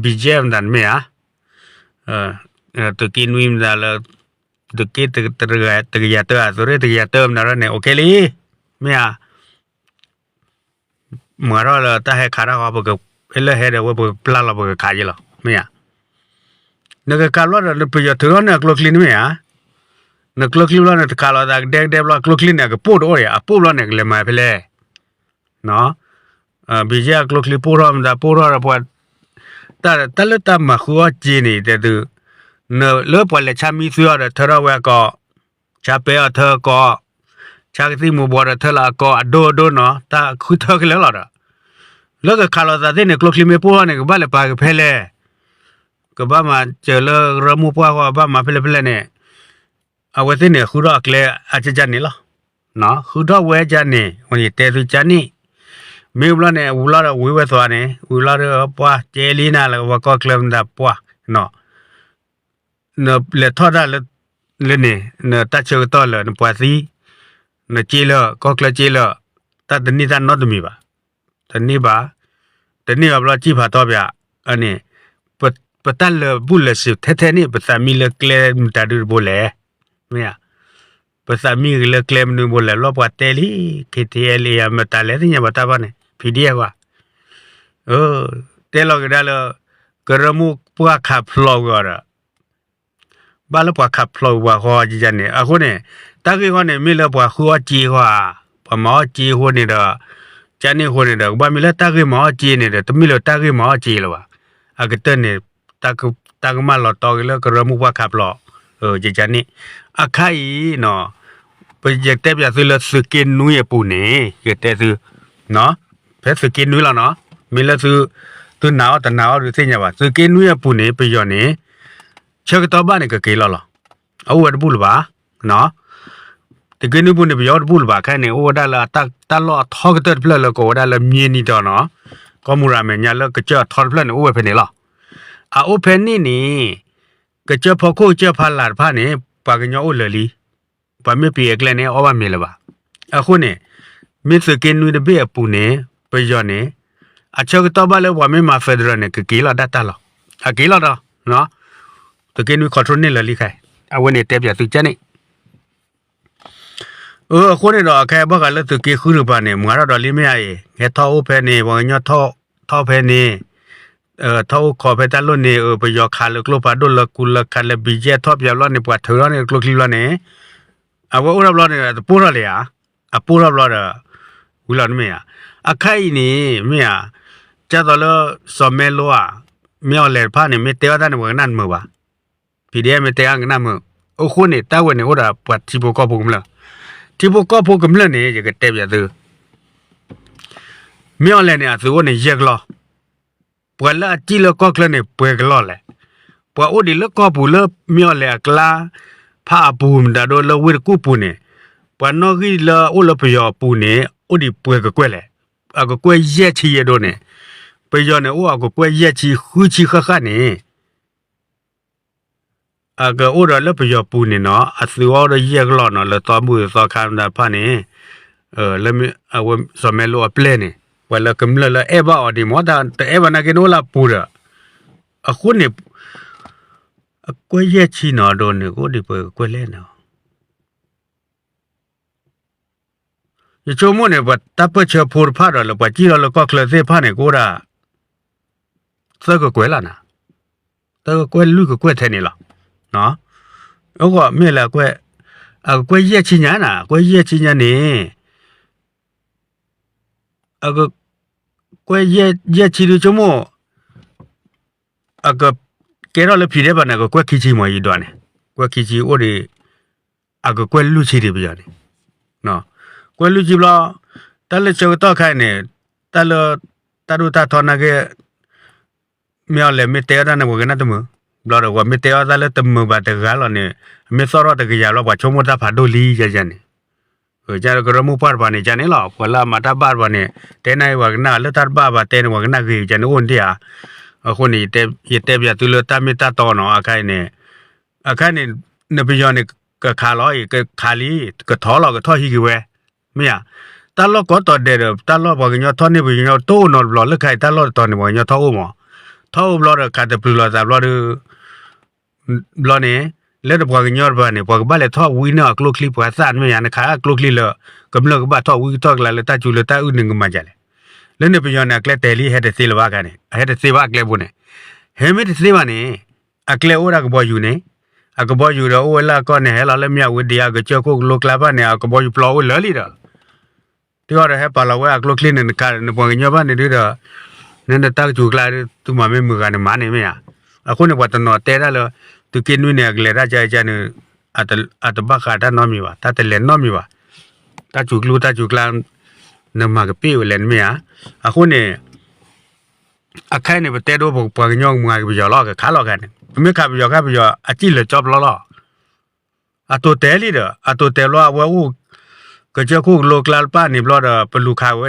BGF မတၤတမ့ၢ်ဧါ သုးက့နွံမတၤလၢ သုးက့တကယၤတၢ အသုးရ့ၣ်တကယၤတၢမတၤရၣ်န့ၣ် အိၣ်ကဲလံ, မ့ၢ်ဧါ, မၤထီၣ်လၢတၢ်ဟဲခးတၢ်ဃီ ပကလၢဟဲဒီးဝဲ ပကပျၢ်လီၤ ပကခးယဲလီၤ မ့ၢ်ဧါ, နကခးဘျီဒီး ပယီၤထုးထီၣ်န့ၢ်အကျိချံန့ၣ်မ့ၢ်ဧါ, နကျိချံဘျီန့ၣ် တခးလီၤသးကဒဲကဒဲဘျီ ကျိချံန့ၣ် အကပိၢ်တအိၣ်ဒီး အပိၢ်ဘျီန့ၣ် ကလဲၤမၤဖဲလဲၣ် ဘံၣ်ယဲၢ်အကျိချံပိၢ်ထီၣ်မတၤ ပိၢ်ထီၣ်ဒီးပှၤ, တၢ်လၢတၢ်မၤဃုအီၣ်က့ၤန့ၣ် တဲသု, လၢပှၤလဲၤဆါမံသွံအီၤဒီးထၢထီၣ်ဝဲအကီး, ဆါပဲအီၤထၢအကီး, ဆါကသံၣ်မူၤဘှီးဒီးထၢလၢအကီး အဒိအဒိနီၤ တၢ်ဃုထၢကလဲာ်လီၤဒီး, လၢကခးလိာ်သးသ့ၣ်န့ၣ် ကျိချံမ့ၢ်ပိၢ်ထီၣ်န့ၣ် ကဘၣ်လဲၤပာ်က့ၤဖဲလဲၣ်, ကဘၣ်မၤစၢၤလၢရၢမူပှၢ်ဃီ ဘၣ်မၤဖဲလဲၣ်ဖဲလဲၣ်န့ၣ် အဝဲသ့ၣ်န့ၣ် ဃုထီၣ်အကျဲအကကန့ၣ်လီၤ. ဃုထီၣ်ဝဲကန့ၣ် ဝဲန့ၣ်တဲသုကန့ၣ်, မ့ၢ်ဘျီန့ၣ် ဝံၤလီၤဒီးဝံၤဝဲသွါန့ၣ် ဝံၤလီၤဒီးပှၤကဲလံနၤလၢပှၤကီၢ်ချၢမတၤပှၢ်, နလဲၤထီၣ်တၢ်လၢန့ၣ် နတၢ်ဆၢကတီၢ်လၢနပှၤသံ, နက့လၢ ကီၢ်ချၢက့လၢ တၢ်တန့ၢ်တၢ်နီတမံၤဘၣ်. တန့ၢ်ဘၣ်, တန့ၢ်ဘၣ်ဘျီစံၣ်ဖးထီပၠး, န့ၣ်, ပတၢ်လၢာ်ဘူၣ်လၢာ်စံးထဲထဲန့ၣ် ပသးမံလၢကျဲမတၤဒုတဘိလဲၣ်, မ့ၢ်ဧါ, ပသးမံဂ့ၤလၢကျဲမနုၤဘိလဲၣ် ဘျီပှၤတဲလံ, ခ့ထံအဲလ့ယၤ မတၤလဲၣ်သ့ၣ်ညါဘၣ်တၢ်ဘၣ်န့ၣ် ဖံးဒံၣ်ကွၢ်, တဲလီၤကဒါလၢ ကရၢမိၢ်ပှၢ်ခးဖျိးဝံၤအီၤဒီး ဘၣ်လၢပှၤခးဖျိးဝံၤပှၤဃီကန့ၣ် အဃိန့ၣ် တၢ်ဂ့ၢ်ဃီန့ၣ် မ့ၢ်လၢပှၤဃုအီၣ်က့ဃီဧါ ပှၤမၤအီၣ်စ့အဃိန့ၣ်ဒီး ကန့ၣ်အဃိန့ၣ်ဒီး ကဘၣ်မ့ၢ်လၢတၢ်ဂ့ၢ်မၤအီၣ်စ့န့ၣ်ဒီး တမ့ၢ်လၢတၢ်ဂ့ၢ်မၤအီၣ်စ့လၢၤဘၣ်. အကတၢၢ်န့ၣ် တၢ်ကမၣ်လီၤတီက့ၤလၢကရၢမိၢ်ပှၢ်ခါပျီ ယကန့ၣ် အခါအံၤနီၤ ပယတဲပၠးသုလၢသုးက့နွံအပူၤန့ၣ် ယကတဲသု ဖဲသုးက့နွံလီၤနီၤ မ့ၢ်လၢသု သုနာ်အီၤတနာ်အီၤဒုးသ့ၣ်ညါဘၣ် သုးက့နွံအပူၤန့ၣ် ပယီၤန့ၣ် ဆၢကတီၢ်ဘၣ်န့ၣ် ကက့ၤလီၤလီၤ. အအိၣ်ဝဲတဘူၣ်လၢၤဘၣ်. သုးက့နွံပူၤန့ၣ် ပယီၤအိၣ်တဘူၣ်လၢၤဘၣ် ခဲအံၤန့ၣ် အိၣ်ဝဲဒၣ်လၢတၢ်လီၢ်အထီကတၢၢ်တဖျၢၣ်လၢကိးဝဲဒၣ်လၢ မြင်းနံၤတီၤ နီၤ ကီၢ်မူၤရၤမဲာ်ညါလၢကစၢၢ်အထီတဖျၢၣ်န့ၣ် အိၣ်ဝဲဖဲန့ၣ်လီၤ. အအိၣ်ဖဲန့ၣ်န့ၣ် ကစၢၢ်ဖီခိၣ်ကစၢၢ်ဖီလာ်တဖၣ်န့ၣ် ပှၤကညီအိၣ်လၢာ်လံ ပှၤမ့ၢ်ပံၤအကျဲန့ၣ် အီၣ်ဘၣ်မ့ၤလၢၤဘၣ်. အဃိန့ၣ် မ့ၢ်သုးက့နွံတဘ့ၣ်အပူၤန့ၣ် ပယီၤန့ၣ် အဆၢကတီၢ်ဘၣ်လၢပှၤမ့ၢ်မၤ federal န့ၣ် ကက့ၤလီၤဒၣ်တၢ်လီၤ. အက့ၤလီၤဒီး သုးက့နွံ control န့ၢ်လၢာ်လံခဲအံၤ အဝဲန့ၣ်တဲပၠးသုကန့ၣ် အဃိန့ၣ်ဒီး အခဲအံၤဘၣ်ဃးလၢသုးက့ဃုတကပၤန့ၣ် မၤထီၣ်ဒီးလံမ့ၢ်ဧါအံၤ ဟဲထီၣ်အိၣ်ဖဲန့ၣ် ပှၤကညီထီၣ်ဖဲန့ၣ် ထီၣ်အိၣ်ခိးဖဲတၢ်လိၣ်န့ၣ် ပယီၤခးလၢကျိဖးဒိၣ်လၢကူလၢခးလၢ ဘံယဲၢ်ထီၣ်ပၠးဘျီန့ၣ် ပှၤထုးထီၣ်န့ၢ်ကျိချံဘျီန့ၣ် အဝဲအိၣ်ထီၣ်ဘျီန့ၣ် အတပိၢ်ထီၣ်လၢၤဧါ အပိၢ်ထီၣ်ဘျီဒီး ဝံၤလီၤတမ့ၢ်ဧါ အခါအံၤန့ၣ် မ့ၢ်ဧါ ကၢ်သိးလၢ စီၤမဲလိဧါ မ့ၢ်အီၤလဲၤတဖၣ်န့ၣ် မ့ၢ်တဲအီၣ်တၢ်န့ၣ် ပှၤကနၣ်တမုာ်ဘၣ် ဖံးဒဲမ့ၢ်တဲအီၣ်ကနၣ်မုာ် အဃိန့ၣ် တၢ်ဝဲန့ၣ်အိၣ်ဒီးပှၤထံဖိကီၢ်ဖိကမျၢၢ် ထံဖိကီၢ်ဖိကမျၢၢ်န့ၣ် ယကတဲပၠးသု မ့ၢ်အီၤလဲၤန့ၣ် အသုးအိၣ်န့ၣ်ယဲၢ်ကလီၢ် ပှၤလၢအစံၣ်လၢကီၢ်ချၢန့ၣ် ပှဲၤကလီၢ်လဲၣ် ပှၤအိၣ်ဒံးလၢကီၢ်ပူၤလၢမ့ၢ်အီၤလဲၤအကျါ ဖးအပူၤမတၤဒိလၢဝ့ၢ်တကူၣ်ပူၤန့ၣ် ပှၤနီၣ်ဂံၢ်လၢအိၣ်လၢပယီၤအပူၤန့ၣ် အိၣ်ဒံးပှဲၤကကွဲၢ်လဲၣ် အကကွဲၢ်ယဲၢ်ဆံယဲၢ်ဒိၣ်န့ၣ် ပယီၤန့ၣ်အိၣ်အကကွဲၢ်ယဲၢ်ဆံဃုဆံဃၣ်ဃၣ်န့ၣ် အကအိၣ်ဒီးလၢပယီၤပူၤန့ၣ်နီၤ အသုးအိၣ်ဒီးယဲၢ်ကလီၢ်နီၤ လၢသီဘူၣ်သီခါမတၤတဖၣ်န့ၣ် လၢအဝဲစီၤမဲလိအပျဲၢ်န့ၣ် ပှၤလၢကမျၢၢ်လၢအဲၣ်ဘၣ်အီၤဒံးမ့ၢ် တၢ်တအဲၣ်ဘၣ်နာ်က့န့ၣ်အိၣ်လၢအပူၤဒီး အဃိန့ၣ် အကွဲၢ်ယဲၢ်ဆံနီၤဒိၣ်န့ၣ် ကအိၣ်ဒံးပှဲၤကကွဲၢ်လဲၣ်နီၤ ယဆိကမိၣ်န့ၣ် ပှၤတၢ်ပၢၢ်ဆၢဖိတဖၣ်ဒီးလၢပှၤစံၣ်ထီၣ်လၢကီၢ်ချၢသ့ၣ်တဖၣ်န့ၣ် ကအိၣ်ဒၣ် သၢကကွဲၢ်လီၤနၤ, သၢကကွဲၢ်လွံၢ်ကကွဲၢ်ထဲန့ၣ်လီၤ. အဂီၢ်မ့ၢ်လၢအကွဲၢ်, အကကွဲၢ်ယဲၢ်ဆံညါနၤ, အကွဲၢ်ယဲၢ်ဆံညါန့ၣ် အကကွဲၢ်ယဲၢ်ဆံဒုဆိကမိၣ် အကကဲထီၣ်လၢဖံးဒဲးဘၣ်န့ၣ် အကကွဲၢ်ခံဆံမ့ၢ်ယဒွးန့ၣ်, ကွဲၢ်ခံဆံအိၣ်ဒံး, အကကွဲၢ်လွံၢ်ဆံဒံးပယီၤန့ၣ်, ကွဲၢ်လွံၢ်ဆံဘျီ, တၢ်လၢဆၢကတီၢ်ခါအံၤန့ၣ်, တၢ်လၢ, တၢ်ဒိၣ်တၢ်ထီနာ်က့, မ့ၢ်အီၤလဲၤမ့ၢ်တဲအီၣ်တၢ်န့ၣ် ပှၤကနၣ်တမုာ်, ဘျီဒီးပှၤမ့ၢ်တဲအီၣ်တၢ်လၢတမုာ်ဘၣ်တဂၤလီၤန့ၣ်, မ့ၢ်သီၣ်ထီၣ်တကယၤဘျီ ပှၤဆိကမိၣ်တၢ်ဖးဒိၣ်လံယဲယဲန့ၣ် ကရၢမိၢ်ပှၢ်တပၤန့ၣ် ကန့ၣ်လီၤ, ပှၤလၢအမၤတၢ်ဘၣ်တပၤန့ၣ်, တဲနၢ်အံၤပှၤကနၣ်လၢတၢ်တဘၣ်ဘၣ်တဲန့ၣ် ပှၤကနၣ်ဂ့ၤကန့ၣ်အိၣ်န့ၣ်ဧါ. အဃိန့ၣ်, ယတဲပၠးသုလၢတၢ်မ့ၢ်တၢ်တီနီၤ, အခါအံၤန့ၣ်, အခါန့ၣ်, နပယီၤန့ၣ်, ကခးလီၤအံၤ, ကခးလံ, ကထီၣ်လီၤ, ကထီၣ်ဟံးက့ၤဝဲ, မ့ၢ်ဧါ. တၢ်လီၢ်ကိးတီၤဒဲးဒီး တၢ်လီၢ်ပှၤကညီထီၣ်န့ၢ်ပယီၤတအိၣ်နီတဘျီ, လၢခါအံၤတၢ်လီၢ်တတီၤန့ၣ် ပှၤကညီထီၣ်အိၣ်မး, ထီၣ်အိၣ်ဘျီဒီး ခးတပျုၤလိာ်သးဘျီဒီး ဘျီန့ၣ်, လၢတပှၤကညီတပၤန့ၣ် ပှၤကဘၣ်လဲၤထီၣ်ဝံန့ၢ်အကျိချံပှၤသၣ်မ့ၢ်ဧါ, နခးအကျိချံလၢ ကမျၢၢ်ကဘၣ်ထီၣ်ဝံထီၣ်ကျါလၢတၢ်စူၤလၢတၢ်အုၣ်န့ၣ်ကမၤဒ်လဲၣ်. လၢန့ၣ်ပယီၤန့ၣ် အကျဲတဲာ်လံ ဟဲတသ့လၢၤဘၣ်ခါန့ၣ်, အဟဲတသ့ဘၣ်အကျဲပူၤန့ၣ်, ဟဲမ့ၢ်တသ့ဘၣ်န့ၣ်, အကျဲအိၣ်ဒၣ်ကဘီယူၤန့ၣ်, အကဘီယူၤဒီးအိၣ်ဝဲလၢအကီၢ်န့ၣ် ဟဲလီၤလၢမ့ၢ်အဝဲဒံးအကစၢၢ်ခိၣ်ကလိကျါဘၣ်န့ၣ် အကဘီယူၤပျီအိၣ်လၢာ်လံဒီး တဂီၢ်ဒီးဟဲပာ်လီၤဝဲအကျိချံန့ၣ် နခးနပှၤကညီဘၣ်န့ၣ်ဒုဒီး, နတၢ်ကစူၤကျါ သုမၤမ့ၢ်မုာ်ဂၤန့ၣ်မၤန့ၣ်မ့ၢ်ဧါ. အဃိန့ၣ် ပှၤတနီၤတဲဒၣ်လၢ သုးက့နွံန့ၣ် အကလဲၤတၢ်ကါကါန့ၣ်, အတဘၣ်ဃးတၢ်နီတမံၤဘၣ်, တၢ်တလဲၤနီတမံၤဘၣ်, တၢ်စူၤကျိတၢ်စူၤကျါ နမၤကပ့ၢ်ဝဲလဲၣ်န့ၣ်မ့ၢ်ဧါ. အဃိန့ၣ် အခါအံၤန့ၣ် ပတဲဒိပပှၤကညီကမၤက့ၤပယီၤလီၤ, ကခးလီၤခါန့ၣ်, ပမ့ၢ်ခးပယီၤခါ ပယီၤအစံၣ်လၢာ်ကၠီပျီလီၤ. အတိၤတဲာ်လံဒီး အတိၤတဲာ်ဘျီ အဝဲအိၣ်ကစၢၢ်ခိၣ်ကလိကျါတဖၣ်န့ၣ်ဘျီဒီး ပလူၤခးဝဲ,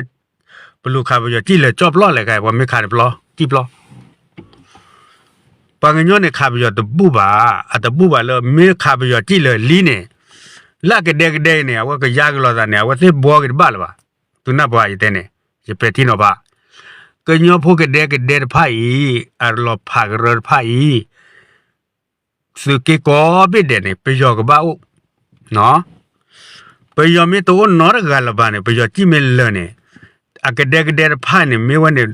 ပလူၤခးပယီၤစံၣ်လၢာ်ကၠီပျီလဲၣ်ခါ ပှၤမ့ၢ်ခးန့ၣ်ပျီစံၣ်ပျီ ပှၤကညီန့ၣ်ခးပယီၤတဘူၣ်ဘၣ်, အတဘူၣ်ဘၣ်လၢမ့ၢ်ခးပယီၤစံၣ်လၢာ်လံန့ၣ်, လၢအကဒဲကဒဲအံၤန့ၣ် အဝဲကယါက့ၤလိာ်သးန့ၣ် အဝဲသ့ၣ်ဘှီက့ၤတဘၣ်လၢၤဘၣ်. သုနၢ်ပှၤယတဲန့ၣ်, ယပဲာ်ထံနီၤဖး, ကညီဖိကဒဲကဒဲတဖၣ်အံၤ, အလီၤဖးကရၢတဖၣ်အံၤ သုးက့ကိးဘ့ၣ်ဒဲးန့ၣ် ပယီၤကဘၣ်အိၣ်, ပယီၤမ့ၢ်တအိၣ်နီတဂၤလၢၤဘၣ်န့ၣ် ပယီၤစံၣ်မ့ၢ်လၢာ်န့ၣ်, အကဒဲကဒဲတဖၣ်န့ၣ် မ့ၢ်ဝဲန့ၣ်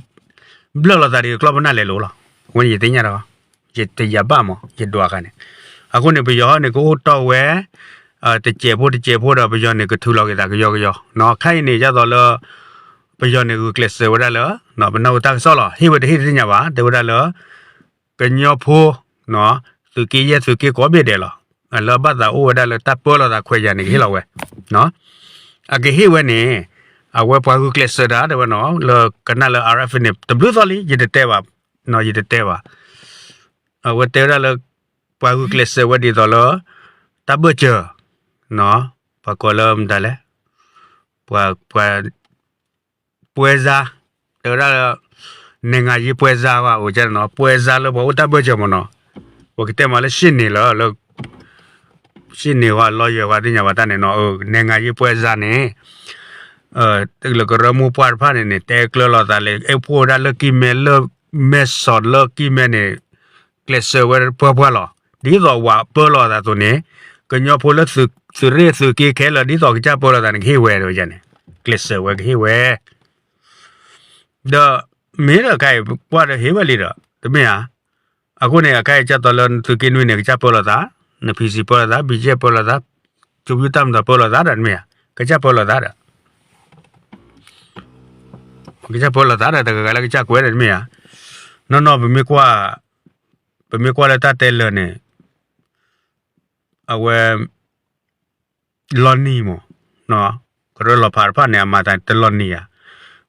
ဘျၢၣ်လိာ်သးဒီးကျီၢ်ပနၢ်လဲၤလိာ်လီၤ. အဃိန့ၣ်ယသ့ၣ်ညါဒီး, ယတယာ်ဘၣ်မး ယဒွးဃာ်န့ၣ်, အဃိန့ၣ် ပယီၤဟီန့ၣ် ကအိၣ်တီၢ်ဝဲ, တစဲးဖိတစဲးဖိဒီး ပယီၤန့ၣ်ကထုးလီၤက့ၤသးကယီကယီ, ခါအံၤန့ၣ် ဒ်သိးလၢ ပယီၤန့ၣ်ဂုာ်ကျဲးစၢးဝဲဒၣ်လၢ ပနၢ်ဟူတၢ်ကစီၣ်လီၤ, ဟ့ၣ်ဝဲတဟ့ၣ်တသ့ၣ်ညါဘၣ်, တဲဝဲဒၣ်လၢ ကညီဖိ သုးက့ယဲၢ်သုးက့ကိးဘ့ၣ်ဒဲးလီၤ, လၢအဘၣ်သးအိၣ်ဝဲဒၣ်လၢတၢ်ပၢလီၤသးခွဲးယာ်န့ၣ် ကဟ့ၣ်လီၤဝဲ, အကဟ့ၣ်ဝဲန့ၣ် အဝဲပှၤဂုာ်ကျဲးစၢးတၢ် တဲဝဲနီၤ လၢကနၣ်လၢ R F န့ၣ် တဘျုးသီလံ ယတတဲဘၣ်, ယတတဲဘၣ်, အဝဲတဲဝဲဒၣ်လၢ ပှၤဂုာ်ကျဲးစၢးဝဲဒ်သိးလၢ တၢ်ဘၢၣ်စၢၤ, ပှၤကိးလၢမတၤလဲၣ်, ပှၤ ပွဲစား, တဲဝဲဒၣ်လၢ နိုင်ငံရေးပွဲစား ဘၣ်အိၣ်ကန့ၣ်နီၤ, ပွဲစား လၢပှၤအိၣ်တၢ်ဘၢၣ်စၢၤမ့ၢ်နီၤ, ပကတဲမးလၢ ရှေ့နေ လၢ ရှေ့နေ ဝဲ lawyer ဝဲသ့ၣ်ညါဘၣ်တၢ်န့ၣ်နီၤ, နိုင်ငံရေးပွဲစား န့ၣ် လၢကရၢမိၢ်ပှၢ်တဖၣ်န့ၣ်န့ၣ် တဲကျၢၤလိာ်သးလၢ အဲၣ်ဖိဝဲဒၣ်လၢကံၢ်မဲ လၢမဲၢ်ဆီးလၢကံၢ်မဲန့ၣ် ကျဲးစၢးဝဲပှၢ်ပှၢ်လီၤ, ဒ်သိးဝဲပၢလီၤသးအသိးန့ၣ် ကညီဖိလၢ သုးရ့ၣ်သုးက့ခဲလၢာ် ဒ်သိးကစၢ်ပၢလီၤသးန့ၣ် ကဟ့ၣ်ဝဲဝဲန့ၣ်, ကျဲးစၢးဝဲကဟ့ၣ်ဝဲ ဒီးမ့ၢ်ဒီးခဲအံၤ ပှၢ်ဒီးဟ့ၣ်ဝဲလံဒီး တမ့ၢ်ဧါ, အဃိန့ၣ် အခဲအံၤ ကၢ်သိးလၢသုးက့နွံန့ၣ် ကစၢ်ပၢလီၤသး, န PC ပၢလီၤသး, BGF ပၢလီၤသး, ကၠိပယူၣ်တၢ်မၤဒီးပၢလီၤသးဒီး တမ့ၢ်ဧါ, ကစၢ်ပၢလီၤသးဒီး ကစၢ်ပၢလီၤသးဒီး တဂၤဂၤလၢကစၢ်ကွဲးဒီး တမ့ၢ်ဧါ, နီၢ်နီၢ် ပမ့ၢ်ကွၢ်လၢတၢ်တဲလၢာ်န့ၣ် အဝဲ လီၤနံၤမး, ကရၢလီၤဖးတဖၣ်န့ၣ် အမၤသးတလီၤနံၤဧါ,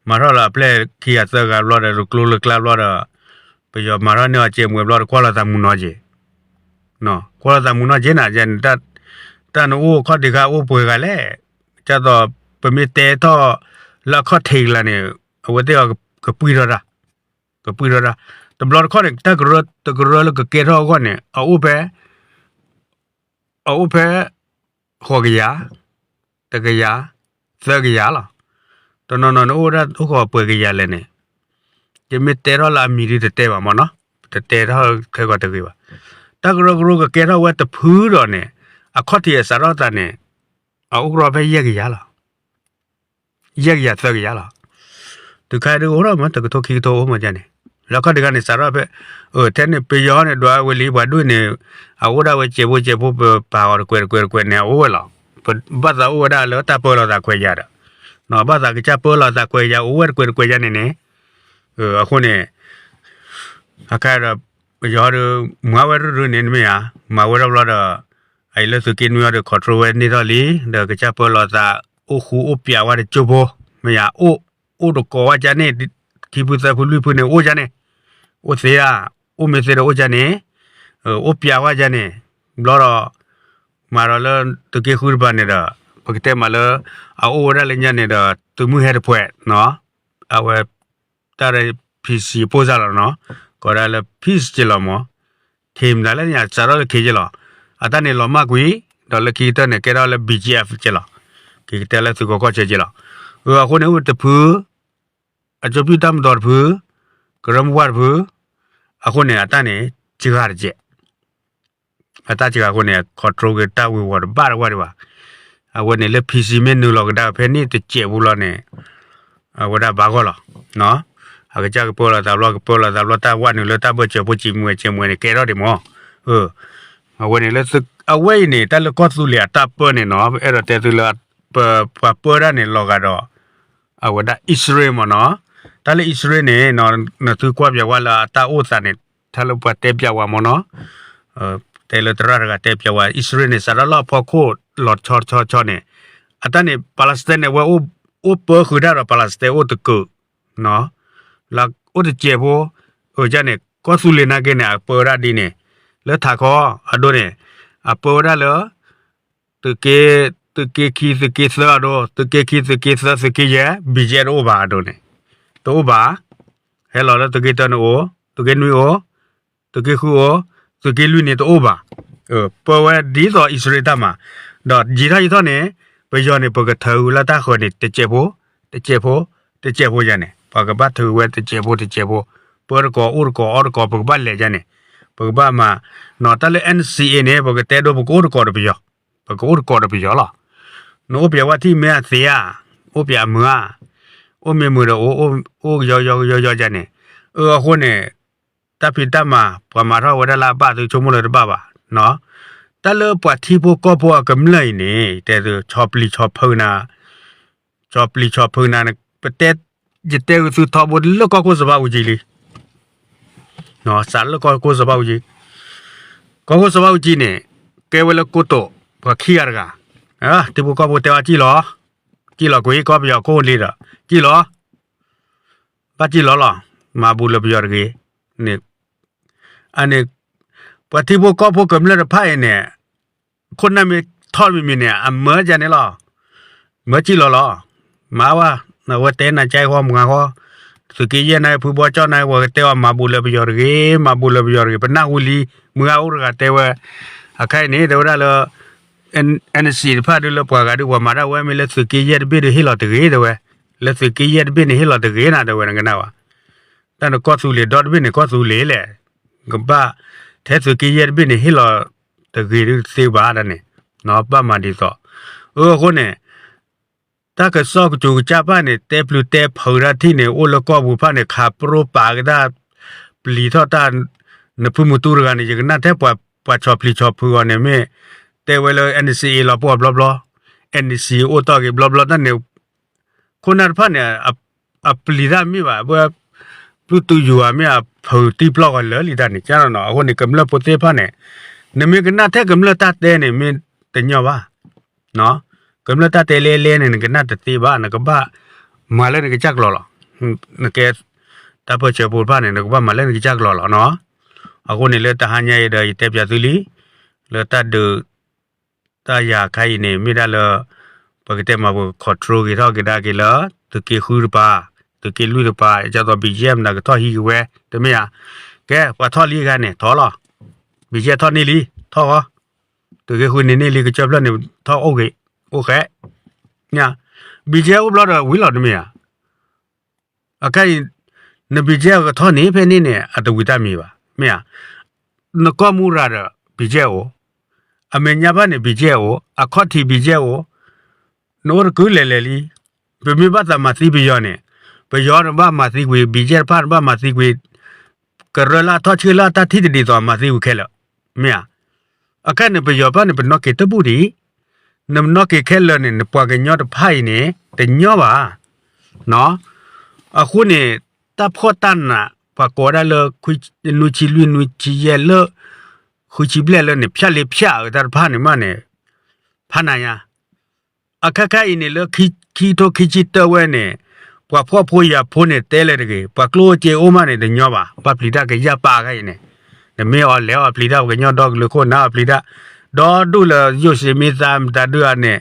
မၤထီၣ်လၢအပျဲၢ်ခံဂၤသၢဂၤဘျီဒီး ကျိလၢကျါဘျီဒီး ပယီၤမၤထီၣ်န့ၢ်အီၤစဲးမွဲဘျီဒီး ကွၢ်လီၤသးမုာ်နီၢ်က့ၤ, ကွၢ်လီၤသးမုာ်နီၢ်က့ၤနၤ, တၢ်နအိၣ်အခီၣ်ထံးခါအိၣ်ပှဲၤဂၤလဲၣ်, ကၢ်သိး ပမ့ၢ်တဲထီၣ်လၢအခီၣ်ထံးကလၤန့ၣ် အဝဲသ့ၣ်အီၤကပှံၢ်ထီၣ်တၢ်, ကပှံၢ်ထီၣ်တၢ်, တဘျီတခီၣ်န့ၣ် တၢ်ကရၢ တကရၢလၢကကဲထီၣ်အဂီၢ်န့ၣ် အအိၣ်ဖဲ အအိၣ်ဖဲ ဃိးကယၤ, တကယၤ, သၢကယၤလီၤ. တနီၤနီၤန့ၣ် အိၣ်ဝဲဒၣ်အိၣ်ဃီၤပှဲၤကယၤလဲၣ်န့ၣ်, ယမ့ၢ်တဲထီၣ်လၢအမံၤဒ်တတဲဘၣ်မ့ၢ်နီၤ, တတဲထီၣ်ခဲကီးတဂ့ၤဘၣ်. တၢ်ကရၢကရိကကဲထီၣ်ဝဲတဖုဒီးန့ၣ် အခီၣ်ထံးအစးထီၣ်သးန့ၣ် အအိၣ်ကရီဖဲယဲၢ်ကယၤလီၤ. ယဲၢ်ကယၤသၢကယၤလီၤ. တုၤခါဒုးအိၣ်ထီၣ်မး တကထိခံကထိအိၣ်မးန့ၣ်, လၢခီၣ်ထံးခါန့ၣ် စးထီၣ်ဖဲ ထဲန့ၣ် ပယီၤန့ၣ် ဒွးဝဲလံ ပှၤဒိၣ်န့ၣ် အအိၣ်ဒၣ်ဝဲစဲးဖိစဲးဖိ ပပာ်အီၤတကွဲးတကွဲးတကွဲးန့ၣ် အအိၣ်ဝဲလီၤ. ဘၣ်သးအိၣ်ဝဲဒၣ်လၢတၢ်ပၢလီၤသးခွဲးယာ်ဒီး ဘၣ်သးကစၢ်ပၢလီၤသးခွဲးယာ် အိၣ်ဝဲတကွဲးတကွဲးယါန့ၣ်န့ၣ်, အဃိန့ၣ် အခါဒီး ပယီၤဒီး မၤဝဲရုၢ်ရုၢ်န့ၣ် တမ့ၢ်ဧါ, မၤဝဲထီၣ်ဘျီဒီး အအံၤလၢသုးက့နွံအီၤဒီး control ဝဲန့ၢ်ထီၣ်လံ, ဒီးကစၢ်ပၢလီၤသး အိၣ်ဃူအိၣ်ပျးဝဲတကၠိဖိ, မ့ၢ်ဧါ, အိၣ်တကိးဝဲကန့ၣ်, ခံဖုသၢဖုလွံၢ်ဖုန့ၣ် အိၣ်ကန့ၣ်, အိၣ်သ့ဧါ, အိၣ်မ့ၢ်သ့ဒီးအိၣ်ကန့ၣ်, အိၣ်ပျးဝဲကန့ၣ်, ဘျီဒီး မၤဒီးလၢသုးက့ဃုတပၤန့ၣ်ဒီး ပကတဲမးလၢ အအိၣ်ဝဲဒၣ်လၢညါန့ၣ်ဒီး သုးမုၢ်ဟဲတဖှဲးနီၤ, အဝဲ တၢ်ရဲၣ် PC ဖိစၢ်လီၤနီၤ, ကိးဒၣ်လၢ Peace က့လီၤမး, ခ့မတၤလဲၣ်ညါ စးထီၣ်လၢခ့က့လီၤ, အတၢ်န့ၣ်လီၤမၢ်ကွံာ်, ဒီးလၢခံကတၢၢ်န့ၣ် ကဲထီၣ်လၢ BGF က့လီၤ, က့ၤကတဲလၢသုးကီၢ်ကၠီၣ်က့လီၤ, အဃိန့ၣ်အိၣ်တဖု အကၠိပယူၣ်တၢ်မၤဒီးတဖု, ကရၢမိၢ်ပှၢ်တဖု, အဃိန့ၣ် အတၢ်န့ၣ် စှၤတကဲး, အတၢ်စှၤအဃိန့ၣ် control က့ၤတၢ်ဝ့ၤဝီၤတဘၣ်တဝၢ်ဒံးဘၣ်, အဝဲန့ၣ်လၢ PC မ့ၢ်နုာ်လီၤကဒါဖဲန့ၣ်တစဲးဖိလီၤန့ၣ်, အဝဲဒၣ်ဘၣ်ဂီၢ်လီၤ, အကစၢ်ကပၢလီၤသးဘျီ ကပၢလီၤသးဘျီ တၢ်ဝဲနုာ်လၢတၢ်ဘၢၣ်စၢၤဖိစံးမုၢ်ဝဲစံးမုၢ်ဝဲန့ၣ် ကဲထီၣ်ဒံးမး, အဝဲန့ၣ်လၢ အဝဲအံၤန့ၣ် တၢ်လၢကီၢ်သူလ့ၤအတၢ်ပၢန့ၣ်နီၤ အဲၣ်ဒိးတဲသုလၢ ပှၤပၢတၢ်န့ၣ်လီၤဂာ်ဒီး အဝဲဒၣ်အံၣ်စရ့လးမ့ၢ်နီၤ, တၢ်လၢအံၣ်စရ့လးန့ၣ် နသုကွၢ်ပၠးဝဲလၢအတၢ်အိၣ်သးန့ၣ် တၢ်လၢပှၤတဲပၠးဝဲမ့ၢ်နီၤ, တဲလၢသရၣ်တဂၤတဲပၠးဝဲ အံၣ်စရ့လးန့ၣ် စးထီၣ်လၢအဖီခိၣ်လီၤဆီဆီဆီန့ၣ်, အတၢ်န့ၣ် Palestine န့ၣ် အဝဲအိၣ်ပၢဃုာ်တၢ်ဒီး Palestine အိၣ်တကၢး လၢအိၣ်တစဲးဖိ, အန့ၣ် ကီၢ်သူလ့ၤနာ်က့န့ၣ် အပၢဝဲဒၣ်ဒ်န့ၣ်, လၢထးခီအဒိန့ၣ် အပၢဝဲဒၣ်လၢ သုးက့, သုးက့ခံ သုးက့သၢအဒိ, သုးက့ခံ သုးက့သၢ သုးက့ယဲၢ် BGF တအိၣ်ဘၣ်အဒိန့ၣ်, တအိၣ်ဘၣ်, ဟဲလီၤလၢသုးက့တၢန့ၣ်အိၣ်, သုးက့နွံအိၣ်, သုးက့ဃုအိၣ်, သုးက့လွံၢ်န့ၣ်တအိၣ်ဘၣ်, ပၢဝဲဒ်သိးအံၣ်စရ့လးတၢ်မၤ, ဒီးယံာ်ထီၣ်ယံာ်ထီၣ်န့ၣ် ပယီၤန့ၣ် ပကထုးလၢတၢ်ဃၢၤန့ၣ် တစဲးဖိ, တစဲးဖိ, တစဲးဖိယါန့ၣ် ပှၤကဘၣ်ထုးဝဲတစဲးဖိတစဲးဖိ, ပၢတကိးအိၣ်တကိးအီၣ်တကိး ပကဘၣ်လဲၤယါန့ၣ်, ပကဘၣ်မၤ, နီၤ တၢ်လၢ NCA န့ၣ် ပကတဲဒိ ပကအိၣ်တကိးဒီးပယီၤ, ပကအိၣ်တကိးဒီးပယီၤလီၤ, နအိၣ်ပၠးဝဲထံၣ်မ့ၢ်အသ့ဧါ, အိၣ်ပၠးအမုာ်ဧါ, အိၣ်မ့ၢ်မုာ်ဒီးအိၣ်, အိၣ်ကယီကယီကယီကယီယါန့ၣ်, အဃိန့ၣ် တၢ်ဖံးတၢ်မၤ ပှၤမၤထီၣ်ဝဲဒၣ်လၢအဘၣ်သုဆိကမိၣ်လၢတဘၣ်ဘၣ်, နီၤ တၢ်လၢပှၤထံဖိကီၢ်ဖိအကမျၢၢ်အံၤန့ၣ် တဲသု ဆီၣ်ပျံၤဆီၣ်ဖုးနၤ, ဆီၣ်ပျံၤဆီၣ်ဖုးနၤ, ပတဲ, ယတဲဂုာ်သုထီဘိလၢကီၢ်ခိၣ်စီၤဘးအူကၠံလံ, စးလၢကီၢ်ခိၣ်စီၤဘးအူကၠံ, ကီၢ်ခိၣ်စီၤဘးအူကၠံန့ၣ် ကဲဝဲလၢကိတိာ် ပှၤခံဂၤတဂၤ, ထံဖိကီၢ်ဖိတဲအီၤကံၣ်လီၤ, ကံၣ်လီၤကွံာ်ကီၢ်ပယီၤခိၣ်လံဒီး ကံၣ်လီၤ, ဘၣ်ကံၣ်လီၤလီၤ, မၤဘူးလၢပယီၤတဂ့ၤ, န့ၣ် အန့ၣ် ပှၤထံဖိကီၢ်ဖိကမျၢၢ်တဖၣ်အံၤန့ၣ် ခိၣ်နၢ်မ့ၢ်ထီၣ်မံၤမံၤန့ၣ် အမၢကန့ၣ်လီၤ, မၢကံၣ်လီၤလီၤ, မၤဝဲ, အဝဲတဲနၤကဲဃီမၤဃီ, သုးက့ယဲၢ်န့ၣ် ဖုဘီကၠီၣ်န့ၣ် ပှၤကတဲအီၤမၤဘူးလၢပယီၤတဂ့ၤ, မၤဘူးလၢပယီၤတဂ့ၤ, ပနၢ်ဟူလံ, မုၢ်ဂၤအိၣ်တဂၤတဲဝဲ, အခါအံၤန့ၣ် တဲဝဲဒၣ်လၢ NC တဖၣ်ဒုလၢပှၤဂၤဒု ပှၤမၤတၢ်ဝဲမ့ၢ်လၢသုးက့ယဲၢ်တဘ့ၣ်ဒုဟ့ၣ်လီၤတဂ့ၤ တဲဝဲ, လၢသုးက့ယဲၢ်တဘ့ၣ်န့ၣ်ဟ့ၣ်လီၤတဂ့ၤနၤ တဲဝဲနကနၣ်ဝဲ တၢ်နကီၢ်သူလ့ၤဒီတဘ့ၣ်န့ၣ် ကီၢ်သူလ့ၤလဲၣ်, ကဘၣ်ထဲသုးက့ယဲၢ်တဘ့ၣ်န့ၣ် ဟ့ၣ်လီၤတဂ့ၤဒုတသ့ဘၣ်ဒၣ်န့ၣ်, ဘၣ်မၤဒ်သိး, အဃိန့ၣ် တၢ်ကစီၣ်ကစူၤကစၢ်တဖၣ်န့ၣ် တဲပျုၤတဲဖုးတၢ်ထံၣ်န့ၣ် အိၣ်လၢကီၢ်ပူၤတဖၣ်န့ၣ် ခးပရိပာ်က့ၤတၢ် ပျံၤထီၣ်တၢ်, နဖုမူတူတဂၤန့ၣ် ယကနၣ်ထဲပှၤဆီၣ်ပျံၤဆီၣ်ဖုးအီၤန့ၣ်မ့ၢ်, တဲဝဲလၢ NCA လီၤပှီၢ်ဘျီဘျီ, NCA အိၣ်တီၢ်က့ၤဘျီဘျီတၢ်န့ၣ်, ခိၣ်နၢ်တဖၣ်န့ၣ် အပျံၤတၢ်မ့ၢ်ဘၣ်, ဝဲပျုၢ်တုယိၤဧါမ့ၢ်အဖုးတံၢ်ပျီၢ်ဂီၤလၢာ်လံတၢ်န့ၣ် ကနီၤနီၤ, အဃိန့ၣ် ကမျၢၢ်ဖိသ့ၣ်တဖၣ်န့ၣ်, နမ့ၢ်ကနၣ်ထဲကမျၢၢ်တၢ်တဲန့ၣ် မ့ၢ်တညီဘၣ်, ကမျၢၢ်တၢ်တဲလဲလဲန့ၣ် နကနၣ်တသ့ဘၣ်, နကဘၣ်မၤလၢနကစၢ်ကျိၤလီၤ, နကဲ တၢ်ပၢၢ်ဆၢဖိတဖၣ်န့ၣ် နကဘၣ်မၤလၢနကစၢ်ကျိၤလီၤနီၤ, အဃိန့ၣ်လၢတဟါညါအံၤဒီး ယတဲပၠးသုလံ, လၢတၢ်ဒုး တၢ်ယၤခါအံၤန့ၣ် မ့ၢ်ဒၣ်လၢ ပကတဲမၤပ control ဂ့ၤထီၣ်ကဒါက့ၤလၢ သုးက့ဃုတပၤ, သုးက့လွံၢ်တပၤ, ဒ်သိး BGF မတၤကထီၣ်ဟံးက့ၤဝဲ တမ့ၢ်ဧါ, ကဲ ပှၤထီၣ်လံအခါန့ၣ် ထီၣ်လီၤ, BGF ထီၣ်န့ၢ်လံ, ထီၣ်ဃီ, သုးက့ဃုန့ၣ်န့ၢ်လံ ကစၢၢ်ဖျၢၣ်န့ၣ် ထီၣ်အိၣ်ဂ့ၤ, အိၣ်ဃဲ, ညါ, BGF အိၣ်ဘျီဒီးဝံၤလီၤတမ့ၢ်ဧါ အခါအံၤ န BGF ကထီၣ်န့ၣ်ဖဲန့ၣ်န့ၣ် အတဝံၤတၢ်မံၤဘၣ်, မ့ၢ်ဧါ, နကီၢ်မူရၤဒီး BGF အိၣ်, အမဲာ်ညါဘၣ်န့ၣ် BGF အိၣ်, အခီၣ်ထံး BGF အိၣ်, နအိၣ်တကုလဲၤလဲၤလံ, ပမ့ၢ်ဘၣ်သးမၤသံပယီၤန့ၣ်, ပယီၤနဘၣ်မၤသံကွံာ် BGF တဖၣ်နဘၣ်မၤသံကွံာ်, ကရၢလၢအထီၣ်ဆှၢလၢအတၢ်ထံၣ်တဒ်သိးမၤသံကွံာ်ခဲလၢာ်, မ့ၢ်ဧါ, အခါန့ၣ် ပယီၤဘၣ်န့ၣ် ပနီၣ်က့ၤတဘူၣ်ဒံး, နနီၣ်က့ၤခဲလၢာ်န့ၣ် နပှၤကညီတဖၣ်အံၤန့ၣ် တညီဘၣ် အဃိန့ၣ် တၢ်ဖှီၣ်တၢ်နး ပှၤကိးဒၣ်လၢ နွံဆံလွံၢ်နွံဆံယဲၢ်လၢ ဃုဆံဘျဲၣ်လၢန့ၣ် ဖၠၣ်လ့ဖၠၣ်အတၢ်တဖၣ်န့ၣ်မးန့ၣ် ဖးနၤညါ အခါခါအံၤန့ၣ်လၢ ခံကထိခံဆံတၢဝဲန့ၣ် ပှၤဖှီၣ်ဖိယာ်ဖိန့ၣ်တဲလၢၤတဂ့ၤ, ပှၤကျိၣ်အိၣ်စ့အိၣ်မးန့ၣ် တညီဘၣ်, ဘၣ်ပျံၤတၢ်ကယၢ်ပာ်ခါအံၤန့ၣ်, နမ့ၢ်အီၤလဲၤအီၤပျံၤတၢ် ပှၤကညီဒီကလုာ်ခိၣ်နၢ်အီၤပျံၤတၢ်, ဒီဒူၣ်လၢယိၣ်စ့မ့ၢ်သါမတၤဒုၣ်အါန့ၣ်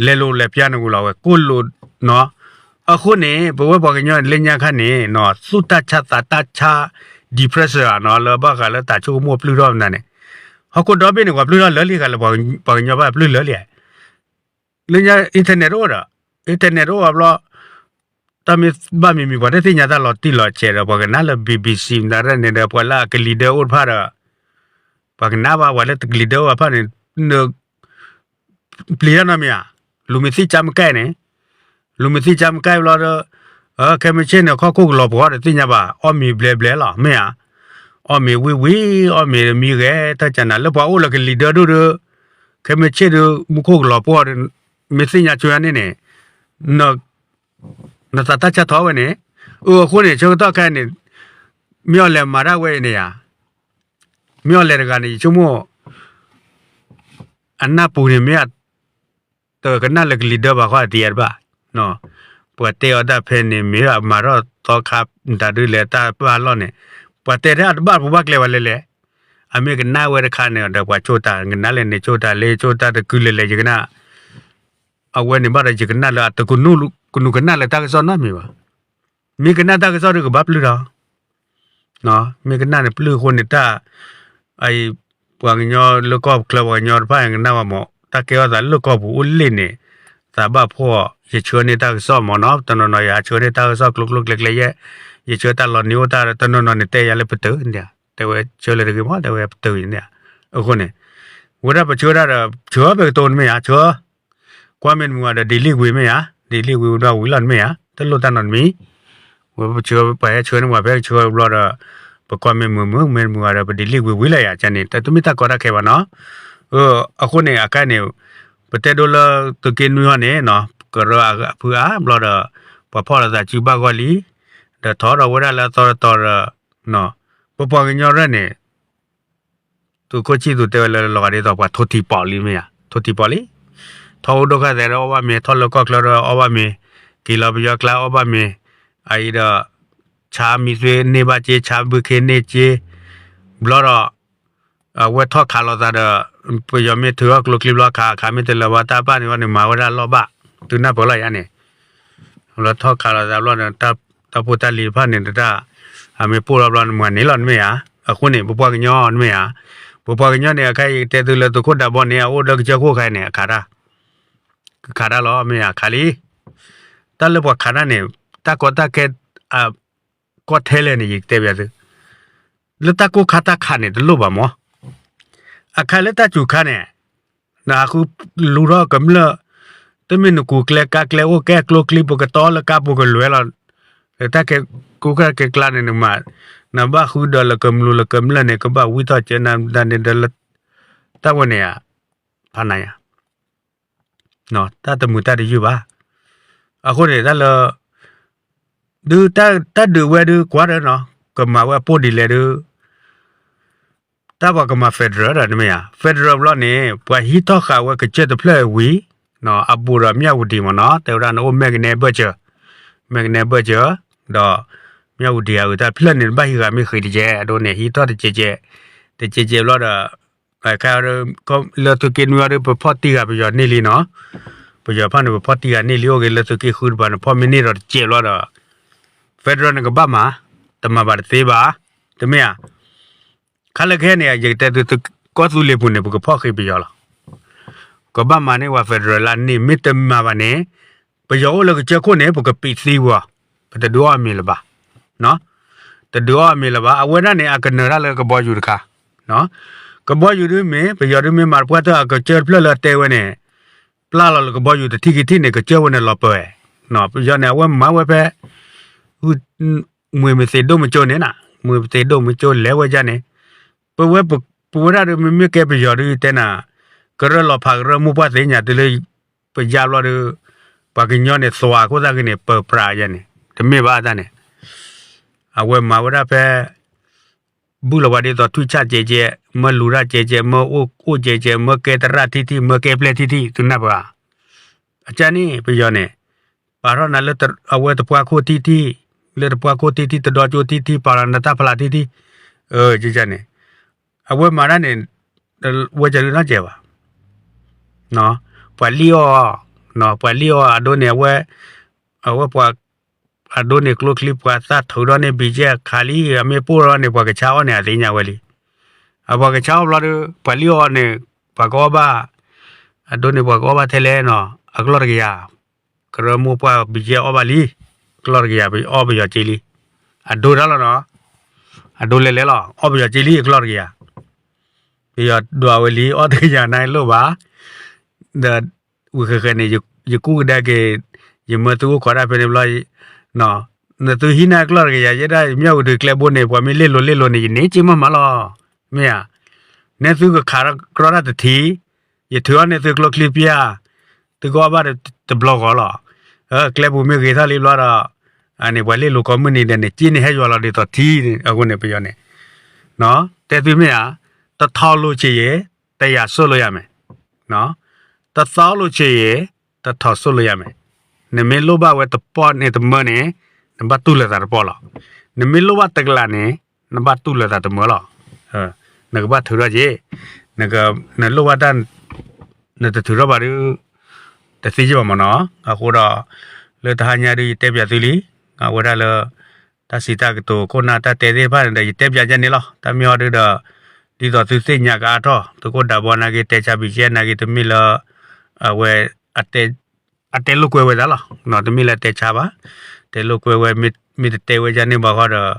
လဲၤလိာ်လဲၤပျါန့ၣ်ဝံၤလီၤဝဲ ကိၣ်လိာ်နီၤ, အဃိန့ၣ် ပဝဲပှၤကညီလၢညါခါန့ၣ်နီၤ သူၣ်တၢ်ဆါသးတၢ်ဆါ depression နီၤ လၢဘၣ်ဃးလၢတၢ်ဆိကမိၣ်ပျုၢ်ထီၣ်မနုၤန့ၣ်, ဟီၣ်ခိၣ်ဒီဘ့ၣ်န့ၣ် ပှၤပျုၢ်ထီၣ်လၢလံဃာ်လၢပှၤကညီဘၣ်ပျုၢ်လၢလံ လၢညါ internet တအိၣ်ဒီး internet တအိၣ်ဘၣ်ဘျီ တၢ်မ့ၢ်ဘၣ်မံၤမံၤ ပှၤတသ့ၣ်ညါတၢ်လီၤတံၢ်လီၤဆဲးဒီး ပှၤကနၣ်လၢ BBC မတၤရဲၣ်န့ၣ်ဒီး ပှၤလၢအကလံၤဒၢအိၣ်တဖၣ်ဒီး ပှၤကနၣ်ဘၣ် ပှၤလၢတကလံၤဒၢအိၣ်တဖၣ်န့ၣ် ပျံၤတၢ်နီတမံၤဧါ, လူမ့ၢ်သံၣ်ကၢ်မကၢ်န့ၣ်, လူမ့ၢ်သံၣ်ကၢ်မကၢ်ဘျီဒီး ခဲမုၢ်ဆ့ၣ်န့ၣ် ဟီၣ်ခိၣ်ကလီၤပှီၤဒီးသ့ၣ်ညါဘၣ် အီၣ်မ့ၤဘျဲဘျဲလီၤ မ့ၢ်ဧါ, အီၣ်မ့ၤဝံၣ်ဝံၣ် အီၣ်မ့ၤမံဂဲၤ တၢ်ကနၤလၢပှၤအိၣ်လၢကလံၤဒၢဒိၣ်ဒီး ခဲမုၢ်ဆ့ၣ်ဒီး မူခိၣ်ကလီၤပှီၤဒီး မ့ၢ်သ့ၣ်ညါဆိညါန့ၣ်န့ၣ် နသးတၢ်ဆါထီၣ်ဝဲန့ၣ်, အဃိန့ၣ် ဆၢကတီၢ်ခဲအံၤန့ၣ် မ့ၢ်အီၤလဲၤမၤတၢ်ဝဲအံၤန့ၣ်ဧါ, မ့ၢ်အီၤလဲၤတဂၤန့ၣ် ယဆိကမိၣ် အနၢ်ပူၤန့ၣ်မ့ၢ် တကနၣ်လၢကလံၤဒၢဘၣ်ဃီအတံၤအတဘၣ်, ပှၤတဲအီၤတၢ်ဖဲန့ၣ် မ့ၢ်မၤထီၣ်သီခါမတၤဒုလဲၣ်တၢ်ဘၣ်လီၢ်န့ၣ်, ပှၤတဲထဲအတဘၣ်ပူၤဘၣ်ကျဲဘၣ်လဲၣ်လဲၣ်, အမ့ၢ်ကနၣ်ဝဲတခါန့ၣ်ဒီး ပှၤဆိၣ်တၢ် ကနၣ်လဲၣ်န့ၣ်ဆိၣ်တၢ်လၢဆိၣ်တၢ်တကုလဲၣ်လဲၣ် ယကနၣ် အဝဲန့ၣ်ဘၣ်ဒီးယကနၣ်လၢအတကနူးကနၣ်လၢတၢ်ကစီၣ်နီတမံၤဘၣ်, မ့ၢ်ကနၣ်တၢ်ကစီၣ်ဒီးကဘၣ်ပျုၢ်ဒီး မ့ၢ်ကနၣ်န့ၣ်ပျုၢ်အဃိန့ၣ်တၢ်, အအံၤ, ပှၤကညီလၢကီၢ်ချၢပှၤကညီတဖၣ်ကနၣ်ဝဲမး တၢ်ကဲထီၣ်သးလၢကီၢ်ပူၤအိၣ်လ့ၣ်န့ၣ်, သးဘၣ်ဖှီၣ် ယဆှၢန့ၢ်တၢ်ကစီၣ်မးနီၤ တနီၤနီၤယဟးဆှၢန့ၢ်တၢ်ကစီၣ်ကျိကျိကျဲကျဲယဲ, ယဆှၢတၢ်လီၤနံၤအိၣ်တၢ်တနီၤနီၤန့ၣ် တဲယၤလၢပတုာ်န့ၣ်, တဲဝဲဆှၢလၢတဂ့ၤမး တဲဝဲပတုာ်န့ၣ်, အဃိန့ၣ်, ဝဲဒၣ်ပဆှၢဒၣ်ဒီး ဆှၢဖဲကတိၤန့ၣ်မ့ၢ်ဧါ ဆှၢ ကွၢ်မ့ၢ်တမုာ်ဘၣ်ဒီး delete ဝံၤမ့ၢ်ဧါ, delete ဝံၤဘျီဝံၤလီၤန့ၣ်မ့ၢ်ဧါ, တလိၣ်တၢ်နီတမံၤ, ဝဲပဆှၢပှၤဟဲဆှၢန့ၢ်ပှၤဖဲဆှၢဘျီဒီး, ပကွၢ်မ့ၢ်မုာ်မုာ် မ့ၢ်တမုာ်ဘၣ်ဒီး ပ delete ဝံၤဝံၤလီၤယၤ ကန့ၣ် တမ့ၢ်တၢ်ကီတၢ်ခဲဘၣ်နီၤ, အဃိန့ၣ် အခါန့ၣ် ပတဲဒိလၢသုးက့နွံဟီန့ၣ်နီၤ ကရၢအဖုအါဘျီဒီး ပှၤဖီၣ်လိာ်သးစုဘၣ်ဂီၢ်လံ, ဒီးထီၣ်ဒီးဝဲဒၣ်လၢအသီတတီၤဒီး ပပှၤကညီရဲၣ်န့ၣ် သုးခိၣ်ဆံၣ်သူးတဲဝဲလၢလီၤဂာ်ဒ်သိးပှၤထိထံပီးလံမ့ၢ်ဧါ, ထိထံပီးလံ, ထီၣ်အိၣ်ဒိၣ်ခါသဲးဒီးအီၣ်ဘၣ်မ့ၤ, ထီၣ်လၢကီၢ်ချၢဒီးအီၣ်ဘၣ်မ့ၤ, က့ၤလီၤပယီၤကျါအီၣ်ဘၣ်မ့ၤ, အအံၤဒီး ဆါမံသွ့န့ၢ်ဘၣ်က့, ဆါဘုခ့န့ၢ်က့, ဘျီဒီး အဝဲထီၣ်ခးလိာ်သးဒီး ပယီၤမ့ၢ်ထုးထီၣ်ကျိချံဘျီခး ခးမ့ၢ်တလၢာ်ဘၣ် တၢ်ဘၣ်န့ၣ်ဘၣ်န့ၣ် မၤဝဲဒၣ်လီၢ်ဘၣ်, သုနၢ်ပၢၢ်လီၤယါန့ၣ်, လၢထီၣ်ခးလိာ်သးဘျီဒီး တၢ်ဖိတၢ်လံၤတဖၣ်န့ၣ်တဒၣ် အမ့ၢ်ပိၢ်ထီၣ်ဘျီန့ၣ် မၤန့ၢ်လီၤနမ့ၢ်ဧါ, အဃိန့ၣ် ပပှၤကညီနမ့ၢ်ဧါ, ပပှၤကညီန့ၣ် အခါအံၤကတဲသုလၢသုးခိၣ်ဒးဘီန့ၣ် အအိၣ်လၢကစၢၢ်ခိၣ်ခါအံၤန့ၣ် အခးတၢ် ကခးတၢ်လီၤ မ့ၢ်ဧါ, ခးလံ, တၢ်လၢပှၤခးတၢ်န့ၣ် တၢ်ကီတၢ်ခဲ ကီထဲလဲၣ်န့ၣ် ယကတဲပျးသု, လၢတၢ်ကိၢ်ခါတၢ်ခးန့ၣ် တလိၣ်ဘၣ်မး, အခါလၢတၢ်စူၤခါန့ၣ် နဟးဃုလူၤထီၣ်ကမျၢၢ်, တမ့ၢ်နကူၤကျဲကါကျဲအိၣ်ကဲကျိချံ ပကတီလၢကါပူၤကလွဲလီၤ, တၢ်ကဲကိၢ်ကၢ်ကဲကျါန့ၣ် နမၤ, နဘၣ်ဃုဒီးလၢကမျူးလၢကမျၢၢ်န့ၣ် ကဘၣ်ဝံထီၣ်ကဲနၤဒၣ်န့ၣ်ဒီးလၢ, တၢ်ဝဲန့ၣ်ဧါ, ဖးနၤယါ တၢ်တမုာ်တၢ်တယုၢ်ဘၣ်. အဃိန့ၣ် တၢ်လၢ ဒုးတၢ်ဒုးဝဲဒုးကွၢ်ဒီးနီၤ ကမၤဝဲအပိၢ်ဒ်လဲၣ်ဒုး တၢ်ပှၤကမၤ federal ဒီးနမ့ၢ်ဧါ, federal ဘျီန့ၣ် ပှၤဟံးထီၣ်ဃာ်ဝဲကစၢၢ်တဖျၢၣ်ဝံၤ အဘူးဒီးမၠၣ်ဝတံၤမ့ၢ်နီၤ တဲဝဲဒၣ်နအိၣ်မဲာ်ကနဲဘၢၣ်စၢၤ, မဲာ်ကနဲဘၢၣ်စၢၤ, ဒီး မၠၣ်ဝတံၤအဂုၤတၢ်ဖျၢၣ်န့ၣ် ဘၣ်ဟံးဂၤမ့ၢ်ဃံးတကဲး အဒိန့ၣ် ဟံးထီၣ်တကဲးကဲး, တကဲးကဲးဘျီဒီး လၢသုးက့နွံအီၤဒုး ပဖီၣ်တံၢ်ဂၤပယီၤန့ၢ်လံနီၤ, ပယီၤဖၣ်န့ၣ် ပဖီၣ်တံၢ်ဂၤန့ၢ်လံအိၣ်ဂ့ၤ လၢသုးက့ဃုတပၤန့ၣ် ဖီၣ်မ့ၢ်န့ၢ်ဒီးတကဲးဘျီဒီး federal န့ၣ်ကဘၣ်မၤ, တမၤဘၣ်တသ့ဘၣ်, တမ့ၢ်ဧါ, ခါလၢကဟဲန့ၣ် ယကတဲသု ကီၢ်သူလ့ၤပူၤန့ၣ် ပကဖီၣ်ဃံးပယီၤလီၤ. ကဘၣ်မၤန့ၢ်ဝဲ federal လၢန့ၣ် မ့ၢ်တမၤဘၣ်န့ၣ် ပယီၤအိၣ်လၢကစၢၢ်ခိၣ်န့ၣ် ပကပံးသံဝဲ, ပတဒုးအီၣ်အမံၤလၢၤဘၣ်, တဒုးအီၣ်အမံၤလၢၤဘၣ်. အဝဲဒၣ်န့ၣ် အကနၢၤတၢ်လၢကဘီယူၤတခါ, ကဘီယူၤဒုးမ့ၢ် ပယီၤဒုးမ့ၢ်မၤတပှၢ်တၢၢ်အကစၢၢ်တဖျၢၣ်လၢအတဲဝဲန့ၣ် ပျၢ်လီၤလၢကဘီယူၤတထံၣ်ခံထံၣ်န့ၣ် ကစၢၢ်ဝဲန့ၣ်လီၤပၢၤ, ပယီၤန့ၣ် အဝဲမၤဝဲဖဲ မှံၤမသ့းဒိၣ်မကၠိန့ၣ်နၤ, မှံၤမသ့းဒိၣ်မကၠိလဲၤဝဲဒၣ်န့ၣ်, ပဝဲ ပဝဲဒၣ်ဒုး မ့မ့ၢ်ကဲပယီၤဒုးတဲနၤ, ကရၢလီၤဖးကရၢမိၢ်ပှၢ်သ့ၣ်ညါတုၤလၢ ပယါဘျီဒုး ပှၤကညီန့ၣ်သွးခိၣ်သၣ်ဂ့ၤန့ၣ် ပၢပြးယဲန့ၣ် တမ့ၢ်ဘၣ်တၢ်န့ၣ်, အဝဲမၤဝဲဒၣ်ဖဲ ဘုၣ်လီၤပှၤဒ်သိးထွံၣ်ဆၣ်ကဲကဲ, မၢလူၤတၢ်ကဲကဲ, မၢအိၣ်အိၣ်ကဲကဲ, မၢကဲသရၣ်ထံထံၣ်, မၢကဲပျဲၢ်ထံထံၣ်, သုနၢ်ပၢၢ်ဧါ. အကၢန့ၣ် ပယီၤန့ၣ် ပာ်ထီၣ်နၤလၢအဝဲတပှၢ်ခိၣ်ထံထံၣ်, လၢတပှၢ်ခိၣ်ထံထံၣ်, တဒီကၠိထံထံၣ်, ပာ်လီၤနၤတၢ်ဖျးထံထံၣ်, အကၢန့ၣ် အဝဲမၤတၢ်န့ၣ် ဝဲကၢဒုးနီၢ်ကဲဘၣ် ပှၤလံၣ်အီၣ်, ပှၤလံၣ်အီၣ်အဒိန့ၣ် အဝဲ, အဝဲပှၤ, အဒိန့ၣ်ကျိချံပှၤသၣ်ထုးထီၣ်န့ၢ် ဘံၣ်ကဲခးလံ အမ့ၢ်ပိၢ်ထီၣ်န့ၣ် ပှၤကဆါအီၣ်န့ၣ် အသ့ၣ်ညါဝဲလံ. အပှၤကဆါအီၣ်ဘျီဒီး ပှၤလံၣ်အီၣ်န့ၣ် ပှၤကအီၣ်ဘၣ်, အဒိန့ၣ်ပှၤကအီၣ်ဘၣ်ထဲလဲၣ်နီၤ အကလီၢ်တကယၤ, ကရၢမိၢ်ပှၢ်ဘံၣ်ကဲအီၣ်ဘၣ်လံ, ကလီၢ်တကယၤ ပအီၣ်ပယီၤက့လံ, အဒိတၢ်လီၤနီၤ, အဒိလဲၤလဲၤလီၤ အီၣ်ပယီၤက့လံ အကလီၢ်တကယၤ ပယီၤဒွးဝဲလံ အီၣ်တကယၤန့ၣ်လိၣ်ဘၣ်, ဒီးဝံၤဃဲးဃဲးန့ၣ် ယကူၣ်ကဒါက့ၤ, ယမၢသုအိၣ်ခိးတၢ်ဖဲန့ၣ်ဘျီ, နသုဟံးန့ၢ်ကျီၢ်တကယၤ ယဲဒၣ်မၠၣ်ဝတံၤကျဲဘိန့ၣ် ပှၤမ့ၢ်လ့ၣ်လိၤလ့ၣ်လိၤန့ၣ် ယန့ၢ်က့မးမးလီၤ, မ့ၢ်ဧါ, နဲသုကခးကြၢးတၢ်တထံၣ်, ယထုးအီၣ်န့ၢ်သုကျိချံပျၢ်, သုကအီၣ်ဘၣ်တဘျီဂီၤလီၤ, ကျဲပူၤမ့ၢ်ဂ့ၤထီၣ်လံဘျီဒီး, အန့ၣ်ပှၤလ့ၣ်လိၤကိးမုၢ်နံၤဒဲးန့ၣ် က့န့ၣ်ဟဲယွၤလီၤဒ်သိးထံန့ၣ် အဃိန့ၣ် ပယီၤန့ၣ် တဲသုမ့ၢ်ဧါ, တထီၣ်လိာ်ဆံးယံာ်, တယာ်ဆိၣ်လိာ်ယၤမဲာ်, တသီလိာ်ဆံးယံာ်, တထီၣ်ဆိၣ်လိာ်ယၤမဲာ်, နမ့ၢ်လိၣ်ဘၣ်ဝဲတပီၢ်န့ၣ်တမၢန့ၣ်, နဘၣ်တူၢ်လိာ်သးတပီၢ်လီၤ, နမ့ၢ်လိၣ်ဘၣ်တကလးန့ၣ်, နဘၣ်တူၢ်လိာ်သးတမၢလီၤ, နကဘၣ်ထုးထီၣ်က့ၤ, နလိၣ်ဘၣ်တၢ်, နတထုးထီၣ်ဘၣ်ဒီး တသ့က့ဘၣ်မ့ၢ်နီၤ, အဃိဒီး လၢတဟါညါဒုး ယတဲပျးသုလံ, အဝဲဒၣ်လၢ တၢ်စံးတၢ်ကတိၤခိၣ်နၢ်တၢ်တဲသ့ၣ်တဖၣ်န့ၣ်ဒီး ယတဲပျးယဲန့ၣ်လီၤ, တၢ်မ့ၢ်အီၤဒုးဒီး ဒ်သိးသုသ့ၣ်ညါကအါထီၣ် သုးခိၣ်ဒးဘီနာ်က့ တဲဆါဘံၣ်ကဲနာ်က့ တမ့ၢ်လၢ အဝဲ အတဲလိာ်ကွဲဝဲဒၣ်လီၤ, တမ့ၢ်လၢတဲဆါဘၣ်, တဲလိာ်ကွဲဝဲ မ့ၢ်တတဲဝဲယဲန့ၣ်ဘၣ်ဃီဒီး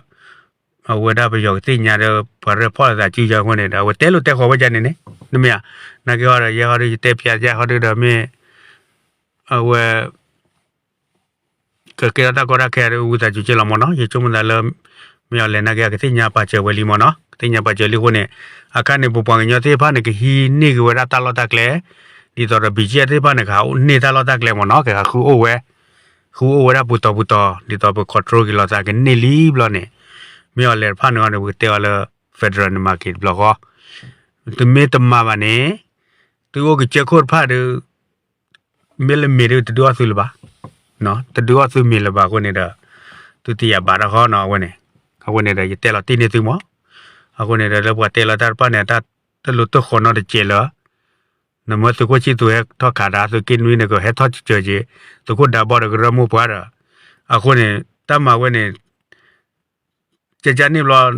အဝဲဒၣ်ပယီၤကသ့ၣ်ညါဒီး ပှၤရဲၣ်ဖီၣ်လိာ်သးစုယဲအဃိန့ၣ်ဒီး အဝဲတဲလိာ်တဲဃီၤဝဲယဲန့ၣ်န့ၣ်, နမ့ၢ်ဧါ, နာ်က့ဟီဒီး ယဲဟီဒီး ယတဲပျးယဲဟီဒုးဒီးမ့ၢ် အဝဲ ကကဲထီၣ်တၢ်ကီတၢ်ခဲဒီး ဝံသးစူၤက့လီၤမ့ၢ်နီၤ, ယဆိကမိၣ်သးလၢ မ့ၢ်အီၤလဲၣ်နာ်က့ အကသ့ၣ်ညါပာ်စၢၤဝဲလံမ့ၢ်နီၤ, ကသ့ၣ်ညါပာ်စၢၤလံအဃိန့ၣ်, အခါန့ၣ် ပပှၤကညီသ့ၣ်တဖၣ်န့ၣ် ကဟံးန့ၢ်က့ၤဝဲဒၣ်တၢ်လီၢ်တၢ်ကျဲ, ဒ်သိးဒီး ဘံၣ်ကဲၣ်သ့ၣ်တဖၣ်န့ၣ် ကဟးန့ၢ်တၢ်လီၢ်တၢ်ကျဲမ့ၢ်နီၤ, ကဟးဃုအိၣ်ဝဲ, ဃုအိၣ်ဝဲဒၣ်ပူၤတီၤပူၤတီၤ ဒ်သိးပ control က့ၤလိာ်သးကန့ၢ်လံဘျီန့ၣ်, မ့ၢ်အီၤလဲၣ်တဖၣ်န့ၣ်န့ၣ် ပကတဲအီၤလၢ federal န့ၣ်မၤက့ၤတဘျီဃီ, တမ့ၢ်တမၤဘၣ်န့ၣ်, သုအိၣ်ကစၢၢ်ခိၣ်တဖၣ်ဒီး မ့ၢ်လၢမ့ၢ်ဒုးတဒုးအီၣ်သုလၢၤဘၣ်, တဒုးအီၣ်သုမ့ၢ်လၢၤဘၣ်အဃိန့ၣ်ဒီး, သုတယာ်ဘၣ်တၢ်ဃီနီၤအဝဲန့ၣ်, အဃိန့ၣ်ဒီး ယတဲလီၤတ့ၢ်န့ၢ်သုမး, အဃိန့ၣ်ဒီး လၢပှၤတဲလီၤတၢ်တဖၣ်န့ၣ် တၢ်တလိၤတဃီၤနီတစဲးလၢၤ, နမ့ၢ်သုးခိၣ်ဆံၣ်သူဟဲထီၣ်ခးဒၣ် သုးက့နွံန့ၣ်ကဟဲထီၣ်စၢၤက့ၤ, သုးခိၣ်ဒးဘီဒီးကရၢမိၢ်ပှၢ်ဒီး, အဃိန့ၣ်, တၢ်မၤဝဲန့ၣ် ကကန့ၣ်ဘျီ,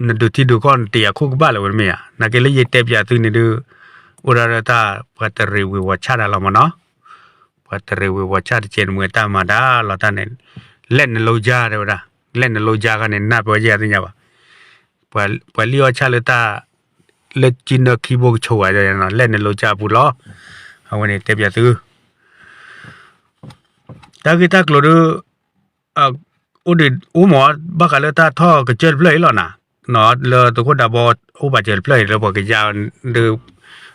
နဒုးထံဒုးကီၢ်နတယာ်ခိၣ်ကဘၣ်လၢၤဝဲတမ့ၢ်ဧါ, နာ်က့လၢယတဲပၠးသုန့ၣ်ဒုး, အိၣ်ဒၣ်လၢတၢ်ပှၤတရံးဝ့ၤဝီၤဆၣ်ဒၣ်လီၤမ့ၢ်နီၤ, ပှၤတရံးဝ့ၤဝီၤဆၣ်တကဲးန့ၣ်မ့ၢ်တၢ်မၤဒၣ်လီၤတၢ်န့ၣ်, လဲၣ်နလိကါတဲဝဲဒၣ်, လဲၣ်နလိကါခါန့ၣ် နၢ်ပၢၢ်ယဲၢ်သ့ၣ်ညါဘၣ်, ပှၤလံၣ်အီၣ်ဆၣ်လၢတၢ်, လၢကၠံနၢခံဘိကဆိးဝဲ, လဲၣ်နလိကါအပူၤလီၤ, အဝဲန့ၣ်တဲပၠးသု တၢ်ဂ့ၢ်တၢ်ကျိၤဒီး, အိၣ်ဒံးအိၣ်မး, ဘၣ်ဃးလၢတၢ်ထီၣ်ကစၢၢ်တဖျၢၣ်အံၤလီၤနၤ, လၢသုးခိၣ်ဒးဘီအိၣ်ပာ်စၢၤတဖျၢၣ်အံၤလၢပှၤကယၤ, ဒီး,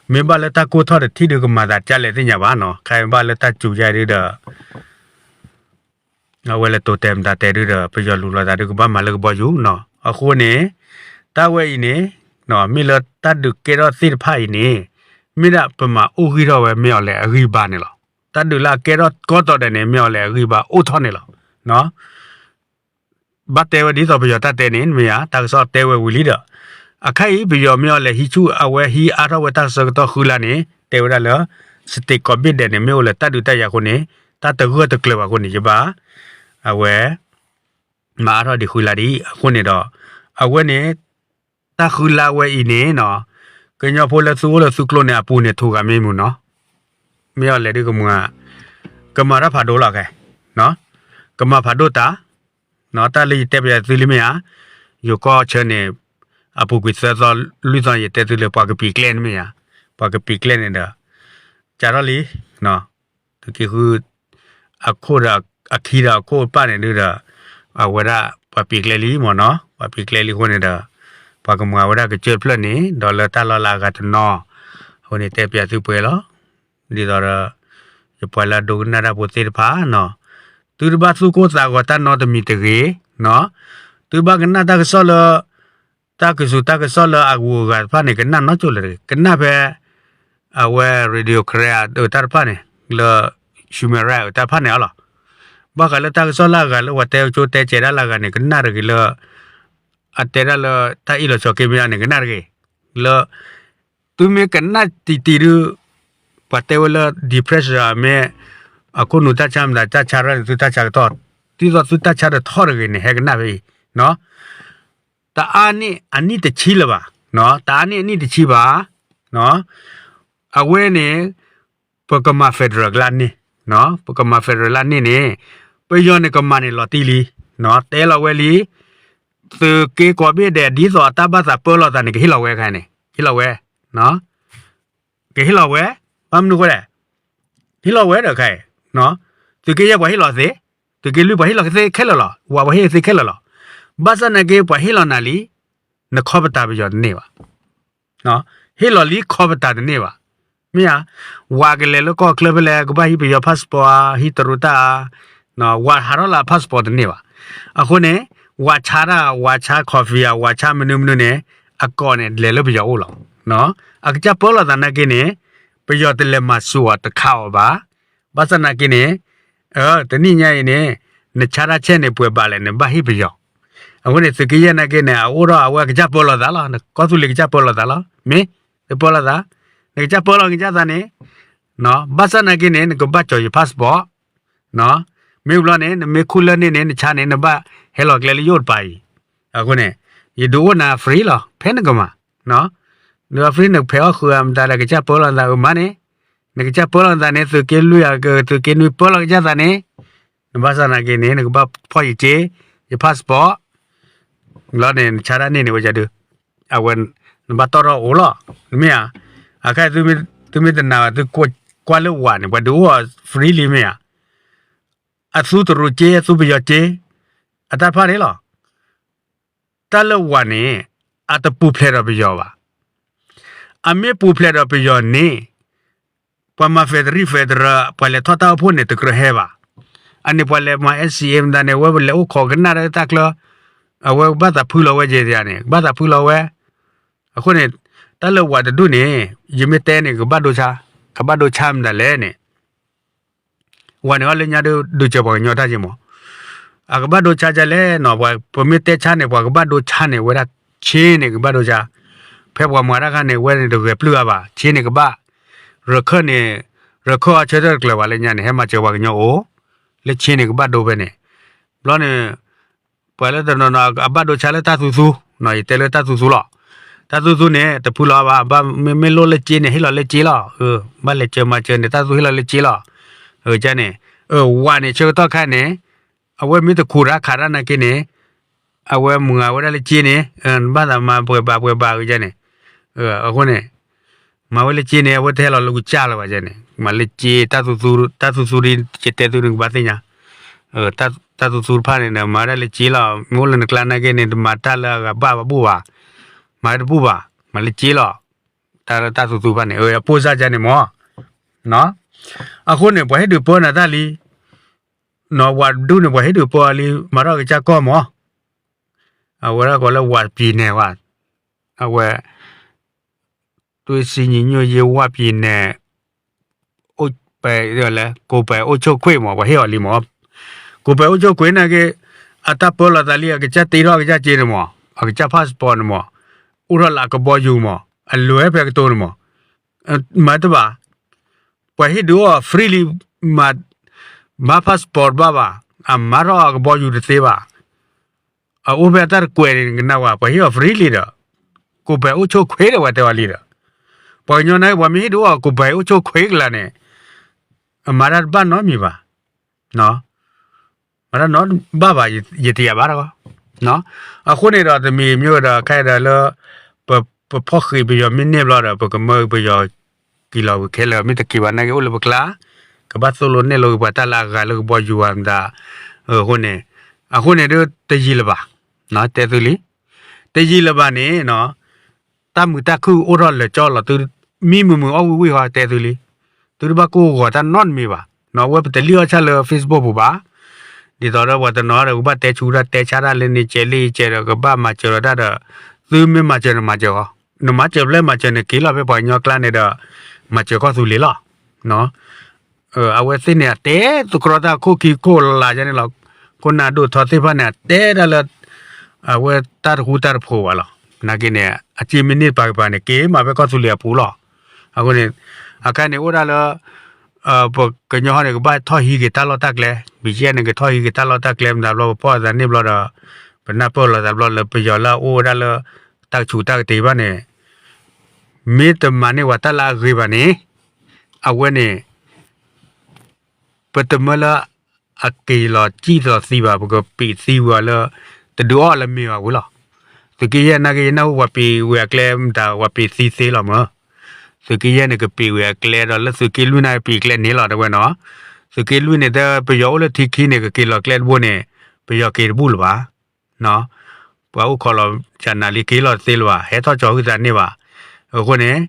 မ့ၢ်ဘၣ်လၢတၢ်ကိၢ်ထီၣ်တထံၣ်ဒီးကမၤသးဒ်လဲၣ်သ့ၣ်ညါဘၣ်နီၤ, ခဲအံၤဘၣ်လၢတၢ်စူၤယါဒုဒီး အဝဲလဲၤတိာ်တဲာ်မတၤတဲာ်ဒုဒီး ပယီၤလူၤလိာ်သးဒုကဘၣ်မၤလၢကဘီယူၤနီၤ. အဃိန့ၣ်, တၢ်ဝဲအံၤန့ၣ်, မ့ၢ်လၢတၢ်ဒုးကဲထီၣ်သ့ၣ်တဖၣ်အံၤန့ၣ်, မ့ၢ်ဒၣ်ပမၤအိၣ်ဂံၢ်ထီၣ်ဝဲမ့ၢ်အီၤလဲၣ်အဂံၢ်ဘါန့ၣ်လီၤ. တၢ်ဒုးလၢအကဲထီၣ်ကီတီၤဒဲးန့ၣ် မ့ၢ်အီၤလဲၣ်အဂံၢ်ဘါအိၣ်ထီၣ်န့ၣ်လီၤ. ဘၣ်တဲဝဲဒ်သိးပယီၤတၢ်တဲန့ၣ် မ့ၢ်ဧါ, တၢ်ကစီၣ်တဲဝဲဝံၤလံဒီး, အခါအံၤ ပယီၤမ့ၢ်အီၤလဲၣ်ဟံးဆူၣ် အဝဲဟံးအါထီၣ်ဝဲတၢ်ဆၢကတီၢ်ဃုလါန့ၣ် တဲဝဲဒၣ်လၢ state ကိးဘ့ၣ်ဒဲးန့ၣ် မ့ၢ်အိၣ်လၢတၢ်ဒုးတၢ်ယၤအဃိန့ၣ်, တၢ်တဂၢၢ်တကျၢၤဘၣ်အဃိန့ၣ် ယဘၣ်, အဝဲ မၤအါထီၣ်ဒံးဃုလါဒံး အဃိန့ၣ်ဒီး, အဝဲန့ၣ်, တၢ်ဃုလါဝဲအံၤန့ၣ်နီၤ, ကညီဖိလၢသုအိၣ်လၢသုကျိန့ၣ်အပူၤန့ၣ် ထိဂၤမ့ၢ်မုၢ်နီၤ, မ့ၢ်အီၤလဲၣ်ဒုကမၤ, ကမၤတၢ်ဖးဒိၣ်လီၤခဲ, ကမၤဖးဒိၣ်တၢ်, တၢ်လၢယတဲပျးသုလံမ့ၢ်ဧါ, ယိၤကီၢ်ဆၢန့ၣ်, အပူၤကွံာ်သၢသီလွံၢ်သီ ယတဲသုလၢပှၤကပံာ်ကျဲန့ၣ်မ့ၢ်ဧါ, ပှၤကပံာ်ကျဲန့ၣ်ဒီး, ကးထီၣ်လံ, သုးက့ဃု အခိၣ်ဒီး, အခံဒီးအခိၣ်ပၢ်န့ၣ်ဒုဒီး, အဝဲဒၣ်ပှၤပံာ်ကျဲလံမ့ၢ်နီၤ, ပှၤပံာ်ကျဲလံအဃိန့ၣ်ဒီး, ပှၤကမၤဝဲဒၣ်ကစၢၢ်တဖျၢၣ်န့ၣ် ဒီးလၢတၢ်လီၢ်လၢအဂၤတနီၤ, အဃိန့ၣ်တဲပျးသုပှဲၤလီၤ, ဒ်သိးဒီး, ယပှၤလၢအဒိကနၣ်တၢ်ဖိသ့ၣ်တဖၣ်နီၤ, သုတဘၣ်သူၣ်ကိၢ်သးဂီၤတၢ်နီတမံၤတဂ့ၤ, သုဘၣ်ကနၣ်တၢ်ကစီၣ်လၢ တၢ်ကစူၤတၢ်ကစီၣ်လၢအဂုၤအဂၤတဖၣ်န့ၣ် ကနၣ်နီကၠိၣ်လၢၤတဂ့ၤ, ကနၣ်ဖဲ အဝဲ Radio Karen အတၢ်တဖၣ်န့ၣ်, လၢ Sumera အတၢ်တဖၣ်န့ၣ်အီၤလီၤ. ဘၣ်ဃးလၢတၢ်ကစီၣ်လၢအဂၤလၢပှၤတဲကၠိတဲကဲဒၣ်လၢအဂၤန့ၣ် ကနၣ်တဂ့ၤလၢ အတဲဒၣ်လၢတၢ်အ့ၣ်လိာ်ဆိးက့မ့ၢ်ဧါန့ၣ် ကနၣ်တဂ့ၤ, လၢ သုမ့ၢ်ကနၣ်တံၢ်တံၢ်ဒု ပှၤတဲဝဲလၢ depression မ့ၢ် အခိၣ်နူာ်တၢ်ဆါမတၤတၢ်ဆါရၢၢ်န့ၣ် သုတၢ်ဆါကထီၣ်, ဒ်သိးသုတၢ်ဆါတထီၣ်တဂ့ၤန့ၣ် ဟဲကနၣ်ဖဲအံၤ, တအါန့ၢ်အနံၣ်တဆံလၢၤဘၣ်, တအါန့ၢ်အနံၣ်တဆံဘၣ်, အဝဲန့ၣ် ပကမၤ federal လၢန့ၣ်, ပကမၤ federal လၢန့ၣ်န့ၣ်, ပယီၤန့ၣ်ကမၤန့ၣ်လီၤတံၢ်လံ, တဲလီၤဝဲလံ, သုးက့ကိးဘ့ၣ်ဒဲး ဒ်သိးအတၢ်ဘၣ်သးပၢလီၤသးန့ၣ် ကဟ့ၣ်လီၤဝဲခါန့ၣ်, ဟ့ၣ်လီၤဝဲ, ကဟ့ၣ်လီၤဝဲ, ဘၣ်မနုၤဃိလဲၣ်, ဟ့ၣ်လီၤဝဲဒီးခါအံၤ, သုးက့ယဲၢ်ပှၤဟ့ၣ်လီၤသ့, သုးက့လွံၢ်ပှၤဟ့ၣ်လီၤသ့ခဲလၢာ်လီၤ, ဝဲပှၤဟ့ၣ်သ့ခဲလၢာ်လီၤ, ဘၣ်ဆၣ်နာ်က့ပှၤဟ့ၣ်လီၤနၤလံ, နခီပတာ်ပယီၤတန့ၢ်ဘၣ် ဟ့ၣ်လီၤလံခီပတာ်တန့ၢ်ဘၣ်, မ့ၢ်ဧါ, ဝဲကလဲၤလၢကီၢ်ချၢဖဲလဲၣ် ကဘၣ်ဟံးပယီၤ passport ဧါ, ဟံးတရူးတၢ်ဧါ, ဝဲဟးထီၣ်လၢအ passport တန့ၢ်ဘၣ်, အဃိန့ၣ်, ဝဲဆါတၢ် ဝဲဆါ coffee ဧါ ဝဲဆါမနုၤမနုၤန့ၣ်, အကိာ်န့ၣ် လဲၤလၢပယီၤအိၣ်လီၤ, အကစၢ်ပၢလီၤသးနာ်က့န့ၣ်, ပယီၤတလဲၤမၤစၢၤအီၤတခါအီၤဘၣ်, ဘၣ်ဆၣ်နာ်က့န့ၣ်, တနံၣ်ညါအံၤန့ၣ်, နဆါတၢ်ဆဲးန့ၣ်ပှဲၤဘၣ်လဲၣ် နဘၣ်ဟ့ၣ်ပယီၤ အဃိန့ၣ် သုးက့ယဲၢ်နာ်က့န့ၣ် အအိၣ်ဒီးအဝဲကစၢ်ပၢလီၤသးလီၤ, ကီၢ်သူလ့ၤကစၢ်ပၢလီၤသးလီၤ, မ့ၢ်, သုပၢလီၤသး, နကစၢ်ပၢလီၤကစၢ်သးန့ၣ်, ဘၣ်ဆၣ်နာ်က့န့ၣ် နကဘၣ်ကၠီၤယ passport, မ့ၢ်ဘျီန့ၣ် နမ့ၢ်ခူၣ်လၢန့ၣ်န့ၣ် နဆါန့ၣ် နဘၣ်ဟဲလီၤကျဲလၢယအိၣ်တပၤအံၤ, အဃိန့ၣ်, ယဒုးအိၣ်နၤ free လီၤ ဖဲနကမၤ, န free နကဖဲးအီၣ်ဃုာ်အမတၤဒီး ကစၢ်ပၢလီၤနသးအမါန့ၣ်, နကစၢ်ပၢလီၤနသးန့ၣ် သုးက့လွံၢ်အက သုးက့နွံပၢလီၤကစၢ်သးန့ၣ်, နဘၣ်ဆၣ်နာ်က့န့ၣ် နကဘၣ်ဖီၣ်ယက့, ယ passport, လီၤန့ၣ် နဆါတၢ်န့ၣ်န့ၣ် ဝဲဒုး, အဝဲ, နဘၣ်တီၣ်ထီၣ်အိၣ်လီၤ, မ့ၢ်ဧါ, အခါ သုမ့ၢ်တနာ်ဘၣ် သုကွၢ်လၢဝၤန့ၣ် ပှၤဒုးအိၣ်အီၤ free လံမ့ၢ်ဧါ, အသူတရူးက့ အသူပယီၤက့, အတၢ်ဖၣ်န့ၣ်လီၤ, တၢ်လၢဝၤန့ၣ် အတပူၤဖျဲးဒီးပယီၤဘၣ်. အမ့ၢ်ပူၤဖျဲးဒီးပယီၤန့ၣ် ပှၤမၤ federal federal ပှၤလဲၤထီၣ်တၢ်အိၣ်ဖှိၣ်န့ၣ် တကြၢးဟဲဘၣ်. အန့ၣ်ပှၤလဲၤမၤ NCA မတၤန့ၣ် အဝဲလဲၤအိၣ်ခိးကနၣ်တၢ်လၢတၢ်ချၢ, အဝဲကဘၣ်သးဖုလီၤဝဲယဲၢ်န့ၣ် ကဘၣ်သးဖုလီၤဝဲ. အဃိန့ၣ် တၢ်လၢဝၤတဒူၣ်န့ၣ် ယမ့ၢ်တဲန့ၣ် ကဘၣ်ဒိဆါ, ကဘၣ်ဒိဆါမတၤလဲၣ်န့ၣ် ဝၤန့ၣ်အီၤလၢညါဒုး ဒုးစၢၤပှၤကညီတၢ်က့မး, အကဘၣ်ဒိဆါဒ်လဲၣ်နီၤ, ပမ့ၢ်တဲဆါန့ၣ် ပှၤကဘၣ်ဒိဆါန့ၣ် ဝဲဒၣ်ဆ့န့ၣ် ကဘၣ်ဒိဆါ, ဖဲပှၤမၤတၢ်ခါန့ၣ် ဝဲန့ၣ်တဂဲၤပျုၢ်အါဘၣ်, ဆ့န့ၣ်ကဘၣ်, ရခၢၣ်န့ၣ်, ရခၢၣ်အီၤဆၢထၢၣ်တကျၢၤဘၣ်လၢညါန့ၣ် ဟဲမၤစၢၤပှၤကညီအိၣ်, လၢဆ့န့ၣ်ကဘၣ်ဒိဖဲန့ၣ်, ဘျီန့ၣ် ပှၤလၢတနီၤနီၤ အဘၣ်ဒိဆါလၢတၢ်သူသူ, ယတဲလၢတၢ်သူသူလီၤ. တၢ်သူသူန့ၣ် တဖုလီၤဘၣ်, ဘၣ်မ့မ့ၢ်လိၣ်လၢက့န့ၣ် ဟ့ၣ်လီၤလၢက့လီၤ. ဘၣ်လဲၤစၢၤမၤစၢၤန့ၣ် တၢ်သူဟ့ၣ်လီၤလၢက့လီၤ. ကန့ၣ်, ဝၤန့ၣ် ဆၢကတီၢ်ခါန့ၣ် အဝဲမ့ၢ်တခူးတၢ်ခးတၢ်နာ်က့န့ၣ် အဝဲမုၢ်ဂၤဝဲဒၣ်လၢက့န့ၣ် ဘၣ်သးမၤပှဲၤဘၣ်ပှဲၤဘၣ်ကန့ၣ်, အဃိန့ၣ် မၤဝဲလၢက့န့ၣ် အဝဲတဟဲလီၤလၢကစၢ်လၢၤဘၣ်န့ၣ် မၤလၢက့, တၢ်သူသူ, တၢ်သူသူဒ် ယတဲသုန့ၣ်ကဘၣ်သ့ၣ်ညါ, တၢ်သူသူတဖၣ်န့ၣ်ဒီး မၤဝဲဒၣ်လၢက့လီၤ. မ့ၢ်အိၣ်လၢနကျါနာ်က့န့ၣ် တမၤတၢ်လၢအဂၤဘၣ်ဘၣ်ဘူၣ်ဘၣ်, မၤဝဲတဘူၣ်ဘၣ်, မၤလၢက့လီၤ. တၢ်လၢတၢ်သူသူတဖၣ်န့ၣ် အပိၢ်စၢ်ကန့ၣ်မး, အဃိန့ၣ် ပှၤဟ့ၣ်ဒုးပၢနၤတၢ်လံ, နီၢ်ဝၤဒူၣ်န့ၣ် ပှၤဟ့ၣ်ဒုးပၢအီၤလံ မၤထီၣ်ကစၢ်ကီၢ်မး, အဝဲဒၣ်ကိးလၢဝၤပံၤနဲၣ်ဝဲ, အဝဲ သွေးစည်းညီညွတ်ရေး ဝပြည်နယ် အိၣ်ပဲလဲၣ် ကိုယ်ပိုင်အုပ်ချုပ်ခွင့်မး ပှၤဟ့ၣ်အီၤလံမး, ကိုယ်ပိုင်အုပ်ချုပ်ခွင့်နာ်က့ အတၢ်ပၢလီၤသးလံ အကစၢ်တ့ထီၣ်အကစၢ်စ့န့ၣ်မး အကစၢ် passport န့ၣ်မး အိၣ်ထီၣ်လၢအကဘီယူၤမး အလွဲၢ်ဖဲကတိၤန့ၣ်မး မၤတဘၣ် ပှၤဟ့ၣ်ဒုးအီၤ free လံ, မၤ passport တဘၣ်ဘၣ်, အမၤထီၣ်အကဘီယူၤတသ့ဘၣ်, အအိၣ်ဖဲအတၢ်တကွဲးန့ၣ် ကနၣ်ဝဲ ပှၤဟ့ၣ်အီၤ free လံဒီး, ကိုယ်ပိုင်အုပ်ချုပ်ခွင့် ဒီးဝဲတဲဝဲလံဒီး, ပှၤကညီန့ၣ် ပှၤမ့ၢ်ဟ့ၣ်ဒုးအီၤ ကိုယ်ပိုင်အုပ်ချုပ်ခွင့် ကလါန့ၣ်, အမၤတၢ်တဘၣ်နီတမံၤဘၣ်, မၤတၢ်နီတဘၣ်ဘၣ် ယတယာ်ဘၣ်တဂီၢ်, အဃိန့ၣ်ဒီး တမံၤမ့ၢ်ဝဲဒီး ခဲအံၤဒီးလၢ ပ ပဖီၣ်ဃံးပယီၤမ့ၢ်န့ၢ်ဘျီဒီး ပကမၢပယီၤက့ၤလီၤဝံၤခဲလၢာ် မ့ၢ်တက့ၤဘၣ်နာ်က့အိၣ်လၢပကျါ, ကဘၣ်သိၣ်လိနဲၣ်လိက့ၤပှၤတၢ်လၢအဂၤလၢကဘီယူၤဘၣ်မတၤ, အဃိန့ၣ်, အဃိန့ၣ်ဒုးတယံာ်လၢၤဘၣ်, တဲသုလံ, တယံာ်လၢၤဘၣ်န့ၣ် တၢ်မုာ်တၢ်ခုၣ်အိၣ်ထီၣ်လၢာ်ကၠီလီၤသု, မံမုာ်မုာ်အီၣ်ဝံၣ်ဝံၣ်ဃီတဲသုလံ, သုတဘၣ်ကိၢ်ဂီၤတၢ်နီတမံၤဘၣ်, အဝဲပတလံၣ်အီၣ်ဆၣ်လၢ Facebook ပူၤဘၣ်, ဒ်သိးဒီးပှၤတနီၤဒီး ကဘၣ်တဲဆူတၢ်တဲဆါတၢ်လၢန့ၣ်ကဲးလံကဲးဒီး ကဘၣ်မၤစၢၤဒီးတၢ်ဒီး, သုမ့ၢ်မၤစၢၤန့ၣ်မၤစၢၤဃီ, နမၤစၢၤဖျဲၣ်မၤစၢၤန့ၣ် က့ၤလီၤဖဲပှၤကညီကျါန့ၣ်ဒီး, မၤစၢၤကီၢ်သူလ့ၤလီၤ အဝဲသ့ၣ်န့ၣ် အတဲသတြီတၢ်ခိၣ်ခံခိၣ်လါယါန့ၣ်လီၤ, ခိၣ်နၢ်ဒိၣ်ထီသ့ၣ်တဖၣ်န့ၣ် အတဲဒၣ်လၢ အဝဲတၢ်တဃူတၢ်တဖိးဘၣ်လီၤ, နာ်က့န့ၣ် အစ့မ့ၢ်န့ၢ်တပၤကပၤန့ၣ် က့ၤမၤဖဲကီၢ်သူလ့ၤအပူၤလီၤ, အဃိန့ၣ်, အခါန့ၣ်အိၣ်ဒၣ်လၢ ပကညီဟီန့ၣ် ကဘၣ်ထီၣ်ဟံးက့ၤတၢ်လီၢ်တၢ်ကျဲ, ဘံၣ်ကဲန့ၣ် ကထီၣ်ဟံးက့ၤတၢ်လီၢ်တၢ်ကျဲမတၤဘျီ ပဖီၣ်အသးန့ၣ်ဘျီဒီး, ပနၢ်ပၢၢ်လိာ်သးဘျီလၢပယီၤလၢအအိၣ်ဝဲဒၣ်လၢ တၢ်ကဆူးတၢ်ကတ့ၤဘၣ်န့ၣ် မ့ၢ်တမၤန့ၢ်ဝဲတၢ်လၢအဂ့ၤဘၣ်န့ၣ်, အဝဲန့ၣ် ပတမၢလၢ အက့ၤလီၤစံၣ်လီၤသံဘၣ် ပကပံးသံဝဲလၢ တဒုးအီၣ်လၢမ့ၤဘၣ်ဝံၤလီၤ. သုးက့ယဲၢ်နာ်က့ ယနၢ်ဟူပှၤပံးဝဲအကျဲမတၤ ပှၤပံးသံသ့လီၤမၢ်. သုးက့ယဲၢ်န့ၣ် ကပံးဝဲအကျဲဒီးလၢသုးက့လွံၢ်န့ၣ် ပံးကျဲန့ၣ်လီၤ တဲဝဲနီၤ. သုးက့လွံၢ်န့ၣ် တဲပယီၤအိၣ်လၢထံခံန့ၣ် ကက့ၤလီၤကျဲတဘိန့ၣ် ပယီၤက့ၤတဘူၣ်လၢၤဘၣ် ပှၤအိၣ်ခိးလီၤကနၤလံ က့ၤလီၤတသ့လၢၤဘၣ် ဟဲထီၣ်ကၠီၤဟုသးန့ၢ်ဘၣ်. အဃိန့ၣ်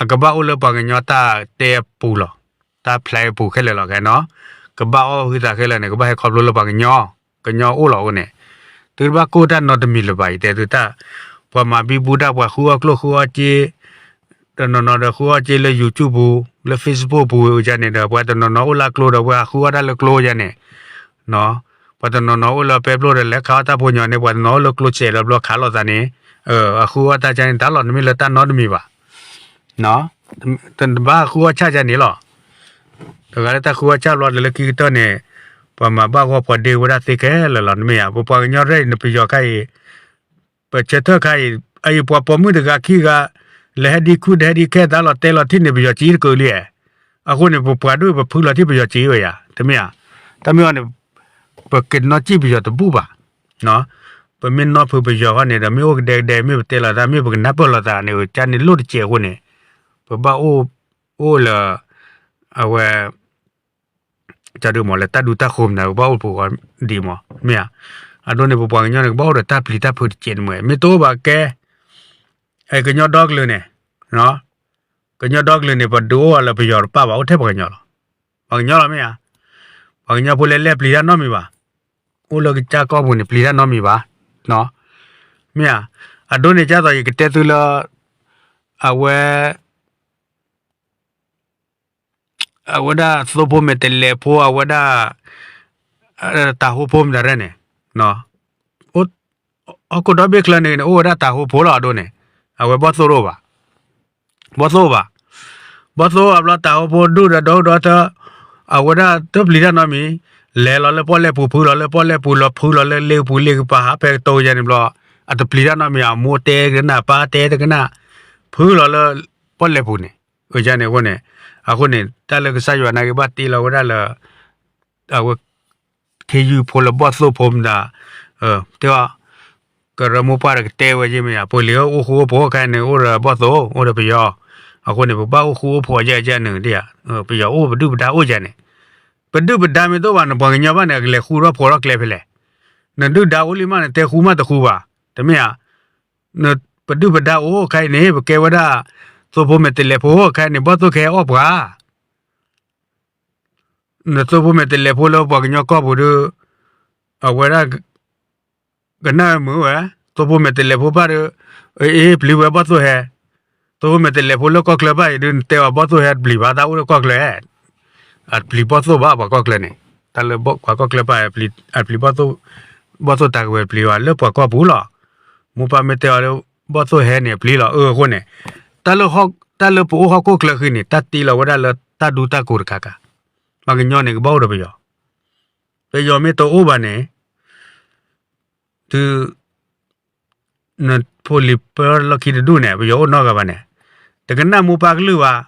အကဘၣ်အိၣ်လၢပှၤကညီတၢ်တဲအပူၤလီၤ. တၢ်ဖျါအပူၤခဲလၢာ်လီၤ ခဲနီၤ. ကဘၣ်အီၣ်ဟုသးခဲလၢာ်န့ၣ် ကဘၣ်ဟဲခီဖျိလၢပှၤကညီ, ကညီအိၣ်လီၤအဃိန့ၣ် သုတဘၣ်ကိၢ်တၢ်နီတမံၤလၢၤဘၣ် ယတဲသုတၢ်, ပှၤမၤဘံဘူတၢ် ပှၤဃုအီၣ်ကျိၣ်ဃုအီၣ်စ့ တနီၤနီၤဒီးဃုအီၣ်စ့လၢ YouTube ပူၤ လၢ Facebook ပူၤဝဲအူကန့ၣ်ဒီး ပှၤတနီၤနီၤအိၣ်လၢကျိဒီး ပှၤဃုအီၣ်တၢ်လၢကျိယန့ၣ်, ပှၤတနီၤနီၤအိၣ်လၢပဲပျိၢ်ဒီးလဲၤခးအီၣ်တၢ်ဖိညီန့ၣ် ပှၤတနီၤအိၣ်လၢကျိစဲးဒီးဘျီခးလိာ်သးန့ၣ်, အဃုအီၣ်တၢ်ကန့ၣ် တၢ်လီၤတမ့ၢ်လၢတၢ်နီတမံၤဘၣ်. တဘၣ်ဃုအီၣ်ဆၣ်ကန့ၣ်လီၤ. တဂၤလၢတၢ်ဃုအီၣ်ဆၣ်ဘျီဒီးလၢခံကတၢၢ်န့ၣ် ပှၤမၤဘၣ်ဂီၢ်ပှၤဒ့ဝဲဒၣ်သ့ခဲလၢာ်လီၤ နမ့ၢ်ဧါ. ပပှၤကညီရဲၣ်အံၤ နပယီၤခါအံၤ ပဆၢထၢၣ်ခါအံၤ အအံၤပှၤပိာ်မုၣ်တဂၤခံဂၤ လဲၤဟဲဒံခုဒီးဟဲဒံခဲတၢ်လီၤတဲလီၤထံၣ်န့ၣ် ပယီၤစံတကၢလံဧါ. အဃိန့ၣ် ပပှၤဒိၣ်ပဖုလီၤထံၣ်ပယီၤစံဝဲယါ တမ့ၢ်ဧါ. တၢ်မ့ၢ်အီၤန့ၣ် ပကနီၢ်စံၣ်ပယီၤတဘူၣ်ဘၣ်. ပမ့ၢ်နီၢ်ဖုပယီၤဃီန့ၣ်ဒီး မ့ၢ်အိၣ်ကဒဲကဒဲ မ့ၢ်ပတဲလီၤသး မ့ၢ်ပကနၢ်ပၢၢ်လိာ်သးန့ၣ် ကန့ၣ်လိၣ်တစဲးအဃိန့ၣ် ပဘၣ်အိၣ်လၢ အဝဲ ကဒုးမးလၢတၢ်ဒူတၢ်ဃိမနုၤ ပဘၣ်အိၣ်ပူၤဃီဒံးမး မ့ၢ်ဧါ. အဒိန့ၣ် ပပှၤကညီန့ၣ် ကဘၣ်အိၣ်ဒီးတၢ်ပျံၤတၢ်ဖုးတစဲးတမှဲၤ, မ့ၢ်တအိၣ်ဘၣ်ကဲ ကညီဒီကလုာ်န့ၣ်, ကညီဒီကလုာ်န့ၣ် ပဒုးအိၣ်အီၤလၢပယီၤတပၣ်ဘၣ်, အိၣ်ထဲပှၤကညီလီၤ. ပှၤကညီလီၤမ့ၢ်ဧါ. ပှၤကညီဖိလဲၣ်လဲၣ်ပျံၤတၢ်နီတမံၤဘၣ်. အိၣ်လၢကစၢ်ကီၢ်ပူၤန့ၣ် ပျံၤတၢ်နီတမံၤဘၣ်. မ့ၢ်ဧါ. အဒိန့ၣ် ကၢ်သိးယကတဲသုလၢ အဝဲ အဝဲဒၣ်သိဖိမဲာ်တဲးလဲးဖိ အဝဲဒၣ် တၤဟိဖိမတၤရဲၣ်န့ၣ်, ဟီၣ်ခိၣ်ဒီဘ့ၣ်ချၢန့ၣ် အိၣ်ဝဲဒၣ်တၤဟိဖိလီၤ. အဒိန့ၣ် အဝဲဘီၣ်သိၣ်တအိၣ်ဘၣ်, ဘီၣ်သိၣ်ဘၣ်, ဘီၣ်သိၣ်အဘျီတၤဟိဖိဒုၣ်ဒီးဒီဒူၣ်ဒီထၢ အဝဲဒၣ်တပျံၤတၢ်နီတမံၤ, လဲၤလီၤလၢပီၣ်လဲၣ်ပူၤ ဖုလီၤလၢပီၣ်လဲၣ်ပူၤ လီၤဖုလီၤလၢလ့ပူၤလ့ကပၤ ဟးဖဲကတိၤယဲန့ၣ်ဘျီ အတပျံၤတၢ်နီတမံၤ အမိၢ်တဲတကနၣ် ပၢ်တဲတကနၣ် ဖုလီၤလၢပီၣ်လဲၣ်ပူၤန့ၣ်, အန့ၣ်အဃိန့ၣ်, အဃိန့ၣ် တၢ်လၢကစၢ်ယွၤနာ်က့ၤဘၣ်တ့လီၤဝဲဒၣ်လၢ အဝဲ ခ့ယုၢ်ဖိလၢဘီၣ်သိၣ်ဖိမတၤ, တဲအီၤ, ကရၢမိၢ်ပှၢ်ဒီးကတဲဝဲယ့ၢ်မ့ၢ်ဧါ, ပှၤလံၤအိၣ်ဃူအိၣ်ဖိးခဲအံၤန့ၣ် အိၣ်ဒီးဘီၣ်သိၣ် အိၣ်ဒီးပယီၤ, အဃိန့ၣ် ပဘၣ်အိၣ်ဃူအိၣ်ဖိးယဲၢ်ကဲနုာ်ဒံးဧါ, ပယီၤအိၣ်ပဒုၣ်ပဒါအိၣ်ယဲၢ်န့ၣ်, ပဒုၣ်ပဒါမ့ၢ်တအိၣ်ဘၣ် နပှၤကညီဘၣ်န့ၣ် အကလဲၤဃူထီၣ်ဖိးထီၣ်ကျဲဖဲလဲၣ်, နဒုၣ်ဒါအိၣ်လံမး နတဲဃူမးတဃူဘၣ်, တမ့ၢ်ဧါ, ပဒုၣ်ပဒါအိၣ်ခဲအံၤန့ၣ် ပကဲဝဲဒၣ် သိဖိမဲာ်တဲးလဲးဖိ ခဲအံၤန့ၣ် ဘီၣ်သိၣ်ခဲအံၤအီၣ်ပှၤ နသိဖိမဲာ်တဲးလဲးဖိလၢပှၤကညီကီၢ်ပူၤဒီး အဝဲဒၣ် ကနၣ်မုာ်ဝဲ, သိဖိမဲာ်တဲးလဲးဖိဘၣ်ဒီး အ့ ပျံၤဝဲဘီၣ်သိၣ်ဟဲ, သိဖိမဲာ်တဲးလဲးဖိလၢကီၢ်ချၢဘၣ်အံၤဒီး နတဲအီၤဘီၣ်သိၣ်ဟဲတပျံၤဘၣ် တၢ်အိၣ်လၢကီၢ်ချၢ, အတပျံၤဘီၣ်သိၣ်ဘၣ်ပှၤကီၢ်ချၢန့ၣ်, တၢ်လၢပှၤကီၢ်ချၢဘၣ် အပျံၤဘီၣ်သိၣ်, ဘီၣ်သိၣ်တၢ်ကဝဲၤပျံၤဘၣ်လၢပှၤကီၢ်ပူၤလီၤ, မိၢ်ပၢ်မ့ၢ်တဲအီၤလၢ ဘီၣ်သိၣ်ဟဲန့ၣ် အပျံၤလီၤ အၢအဃိန့ၣ်, တၢ်လၢပအိၣ်ဟီၣ်ခိၣ်ချၢဃံန့ၣ် တၢ်တ့လီၤဝဲဒၣ်လၢတၢ်ဒူတၢ်ကိၤတခါခါ, ပှၤကညီန့ၣ် ကဘၣ်အိၣ်ဒီးပယီၤ, ပယီၤမ့ၢ်တအိၣ်ဘၣ်န့ၣ် တုၤ နဖိလံၤပၢလီၢ်ခံတဒူၣ်န့ၣ် ပယီၤအိၣ်နီတဂၤဘၣ်န့ၣ်, တကနၣ်မိၢ်ပၢ်ကလုၢ်ဘၣ်,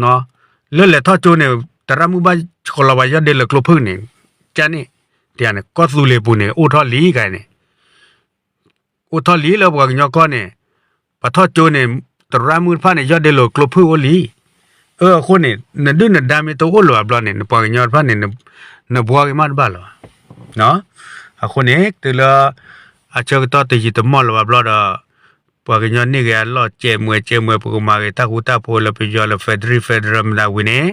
လၢလဲၤထီၣ်ကၠိန့ၣ် သရၣ်မုၣ်ဘၣ်ဃီလီၤပှၤယီၢ်ဒ့လၢကျိဖုၣ်န့ၣ်, ကန့ၣ်, တန့ၣ် ကီၢ်သူလ့ၤပူၤန့ၣ် အိၣ်ထီၣ်လံခါအံၤန့ၣ် အိၣ်ထီၣ်လံလၢပှၤကညီကီၢ်န့ၣ်, ပှၤထီၣ်ကၠိန့ၣ်, သရၣ်မုၣ်တဖၣ်န့ၣ် ယီၢ်ဒ့လိာ်ကျိဖုၣ်အိၣ်လံ, အၢအဃိန့ၣ် နဒုၣ်နဒါမ့ၢ်တအိၣ်လၢၤဘၣ်ဘျီန့ၣ် နပှၤကညီတဖၣ်န့ၣ်, နဘှီက့ၤမးတဘၣ်လၢၤဘၣ်, အဃိန့ၣ် တုၤလၢ အဆၢကတီၢ်တယံာ်တမီၢ်လၢၤဘၣ်ဘျီဒီး, ပှၤကညီန့ၢ်က့ၤအလီၢ်ကဲးမွဲကဲးမွဲ ပကမၤက့ၤတၢ်ဃူတၢ်ဖိးလၢပယီၤလၢ federal federal မတၤဝံၤန့ၣ်,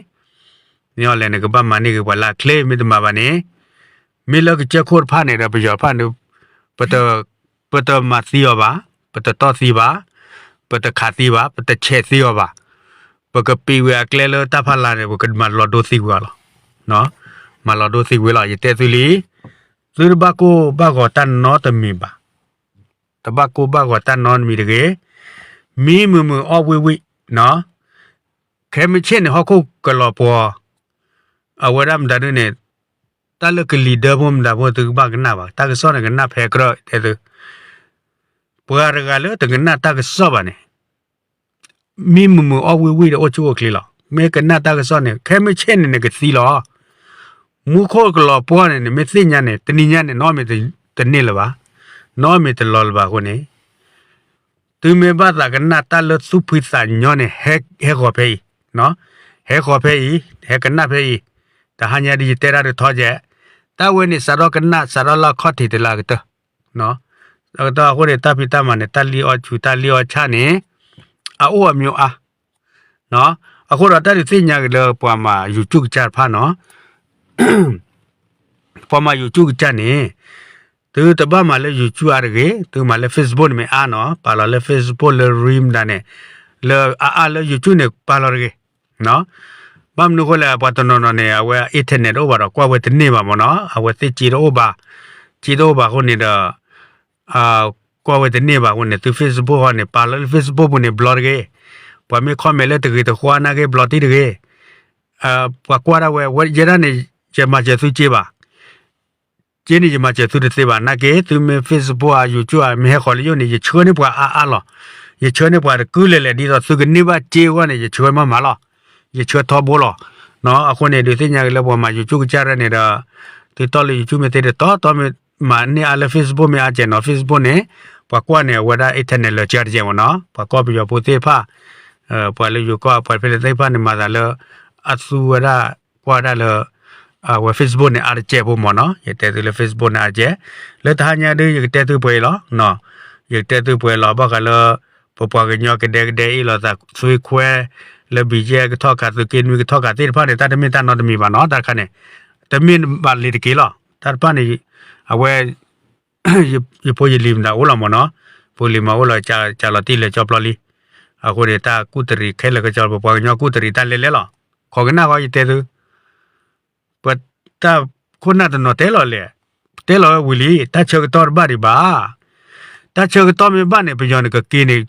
မ့ၢ်အီၤလဲၣ် နကဘၣ်မၤန့ၢ်က့ၤပှၤလၢအချ့ မ့ၢ်တမၤဘၣ်န့ၣ်, မ့ၢ်လၢကစၢၢ်ခိၣ်တဖၣ်န့ၣ်ဒီး ပယီၤတဖၣ်န့ၣ်, ပတမၤသံအီၤဘၣ်, ပတတီၢ်သံဘၣ်, ပတခးသံဘၣ်, ပတဆဲးသံအီၤဘၣ်, ပကပံးဝဲအကျဲလၢတၢ်ဖီလာ်န့ၣ် ပကမၤလီၤဒိသံကွံာ်အီၤလီၤ, မၤလီၤဒိသံကွံာ်လီၤ ယတဲသုလံ, သုတဘၣ်ကိၢ်ဘၣ်ဂီၤတၢ်နီတမံၤဘၣ်, တဘၣ်ကိၢ်ဘၣ်ဂီၤတၢ်နီတမံၤတဂ့ၤ, မံမုာ်မုာ်အီၣ်ဝံၣ်ဝံၣ်, ခဲမုၢ်ဆ့ၣ်န့ၣ် ဟီၣ်ခိၣ်ကလီၤပှီၤ, အဝဲဒၣ်မတၤဒုန့ၣ်, တၢ်လၢကလံၤဒၢဖိမတၤဖိသုကဘၣ်ကနၣ်ဘၣ်, တၢ်ကစီၣ်န့ၣ်ကနၣ်ဖဲကြၢးတဲသု, ပှၤတဂၤလၢတကနၣ်တၢ်ကစီၣ်ဘၣ်န့ၣ်, မံမုာ်မုာ်အီၣ်ဝံၣ်ဝံၣ်ဒီးအိၣ်ဆူၣ်အိၣ်ချ့လီၤ, မ့ၢ်ကနၣ်တၢ်ကစီၣ်န့ၣ် ခဲမုၢ်ဆ့ၣ်န့ၣ်နကသံလီၤ, မူခိၣ်ကလီၤပှီၤန့ၣ် နမ့ၢ်သ့ၣ်ညါန့ၣ် တနံၤညါန့ၣ် နအီၣ်မ့ၤတန့ၢ်လၢၤဘၣ်, နအီၣ်မ့ၤတလီၤလၢၤဘၣ်အဃိန့ၣ် သုမ့ၢ်ဘၣ်သးကနၣ်တၢ်လၢသူၣ်ဖှံသးညီန့ၣ် ဟဲဃီၤဖဲအံၤ, ဟဲဃီၤဖဲအံၤ, ဟဲကနၣ်ဖဲအံၤ, တဟါညါဒ်ယတဲတၢ်တထီကဲ, တၢ်ဝဲန့ၣ် စးထီၣ်ကနၣ် စးထီၣ်လၢအခီၣ်ထံးတလၢအကတၢၢ်, အကတၢၢ်အဃိန့ၣ် တၢ်ဖံးတၢ်မၤန့ၣ် တၢ်လံၣ်အီၣ်ဆူၣ် တၢ်လံၣ်အီၣ်ဆၣ်န့ၣ် အအိၣ်အမျိုးအါ, အဃိဒီးတၢ်ဒုးသ့ၣ်ညါက့ၤလၢပှၤမၤ YouTube ကစၢ်တဖၣ်နီၤ ပှၤမၤ YouTube ကစၢ်န့ၣ် သုတဘၣ်မၤလၢ YouTube အါတဂ့ၤ, သုမၤလၢ Facebook န့ၣ်မ့ၢ်အါနီၤ, ပာ်လီၤလၢ Facebook လၢ Reel မတၤန့ၣ်, လၢအအါလၢ YouTube န့ၣ် ပာ်လီၤတဂ့ၤ. ဘၣ်မနုၤအဃိလဲၣ်, ပှၤတနီၤနီၤန့ၣ် အဝဲ internet တအိၣ်ဘၣ်ဒီး ကွၢ်ဝဲတန့ၢ်ဘၣ်မ့ၢ်နီၤ, အဝဲသ့ၣ်စ့တအိၣ်ဘၣ်, စ့တအိၣ်ဘၣ်အဃိန့ၣ်ဒီး ကွၢ်ဝဲတန့ၢ်ဘၣ်အဃိန့ၣ် သု Facebook ဃီန့ၣ် ပာ်လီၤလၢ Facebook ပူၤန့ၣ် block တဂ့ၤ, ပှၤမ့ၢ် comment လၢတဂ့ၤတဃီနာ်က့ block တံၢ်တဂ့ၤ. ပှၤကွၢ်ဒၣ်ဝဲ ယဲဒၣ်န့ၣ် ယမၤစၢၤသုစ့ဘၣ် က့န့ၣ်ယမၤစၢၤသုတသ့ဘၣ်, နာ်က့ သုမ့ၢ် Facebook ဧါ YouTube ဧါ မ့ၢ်ဟဲဃီၤလၢယိၣ်န့ၣ် ယဆှၢန့ၢ်ပှၤအါအါလီၤ. ယဆှၢန့ၢ်ပှၤတကုလၢာ်လဲၣ် ဒ်သိးသုကန့ၢ်ဘၣ်စ့အဂီၢ်န့ၣ် ယဆှၢမးမးလီၤ. ယဆှၢထီဘိလီၤ. အဃိန့ၣ် ဒုးသ့ၣ်ညါက့ၤလၢပှၤမၤ YouTube ကစၢ်ရဲၣ်န့ၣ်ဒီး သုတီၢ်လၢ YouTube မ့ၢ်သ့တတီ တီမ့ၢ်မၤန့ၢ်အါလၢ Facebook မ့ၢ်အါကဲနီၤ, Facebook န့ၣ် ပှၤကွၢ်န့ၣ် အဝဲဒၣ် internet လၢာ်ကၢတကဲမ့ၢ်နီၤ, ပှၤကီၢ်ပယီၤဖိသ့ၣ်တဖၣ် ပှၤလၢယိၤကီၢ် ပှၤဖဲလဲၣ်သ့ၣ်တဖၣ်န့ၣ် မၤသးလၢ အသူဝဲဒၣ် ကွၢ်ဒၣ်လၢ အဝဲ Facebook န့ၣ် အါတကဲးဖိမ့ၢ်နီၤ, ယတဲသုလၢ Facebook န့ၣ် အါတကဲး, လၢတဟါညါဒုး ယကတဲသုပှဲၤအံၤလီၤ, ယကတဲသုပှဲၤလီၤ ဘၣ်ဃးလၢ ပပှၤကညီကဒဲကဒဲအ့ၣ်လိာ်သး သွ့ခွဲ လၢ ဘံၣ်ယဲၢ် ကထီၣ်ကး သုးက့နွံ ကထီၣ်ကးသ့ၣ်တဖၣ်န့ၣ် တၢ်တမ့ၢ်တၢ်နီတမံၤဘၣ်နီၤ, တၢ်တခါန့ၣ် တမ့ၢ်ဘၣ်လံၤတက့ၢ်လီၤ, တၢ်တဖၣ်န့ၣ် အဝဲ ယဖိယလံၤမတၤအိၣ်လီၤမ့ၢ်နီၤ, ဖိလံၤမၤအိၣ်လီၤ ကးလီၤတံၢ်လၢကၠီပျီလံ, အဃိန့ၣ် တၢ်ကူၣ်တရံးခဲလၢာ်ကၠီ ပပှၤကညီကူၣ်တရံးတၢ်လဲၤလဲၤလီၤ, ခိးကနၣ်ဃီယတဲသု ပတၢ်ခိၣ်နၢ်တနီၤတဲလီၤလဲၣ်, တဲလီၤဝဲဝံၤလံ တၢ်ဆၢကတီၢ်တဘၣ်ဒံးဘၣ်, တၢ်ဆၢကတီၢ်မ့ၢ်ဘၣ်န့ၣ် ပယီၤန့ၣ်ကက့ၤန့ၣ်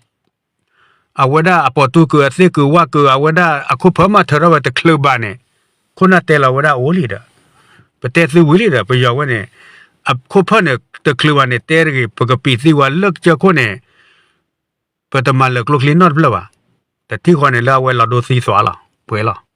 အဝဲဒၣ်အပီၤတူၢ်ကုာ်အသ့ၣ်ကုာ်ဝၣ်ကုာ် အဝဲဒၣ်အခိၣ်ဖၢမးထၢထီၣ်ဝဲတချုးဘၣ်န့ၣ်, ခိၣ်နၢ်တဲလီၤဝဲဒၣ်အိၣ်လံဒီး, ပတဲသုဝံၤလံဒီး ပယီၤဝဲန့ၣ် အခိၣ်ဖၢန့ၣ်တချုးဘၣ်န့ၣ် တဲတဂ့ၤ ပကပံာ်သံဝဲလၢကစၢၢ်ခိၣ်န့ၣ် ပတမၤလၢာ်ကျိချံနီတဖျၢၣ်ဘၣ်, တထံၣ်ဃီန့ၣ်လၢအဝဲလီၤဒိသံသွါလီၤ ပှဲၤလီၤ,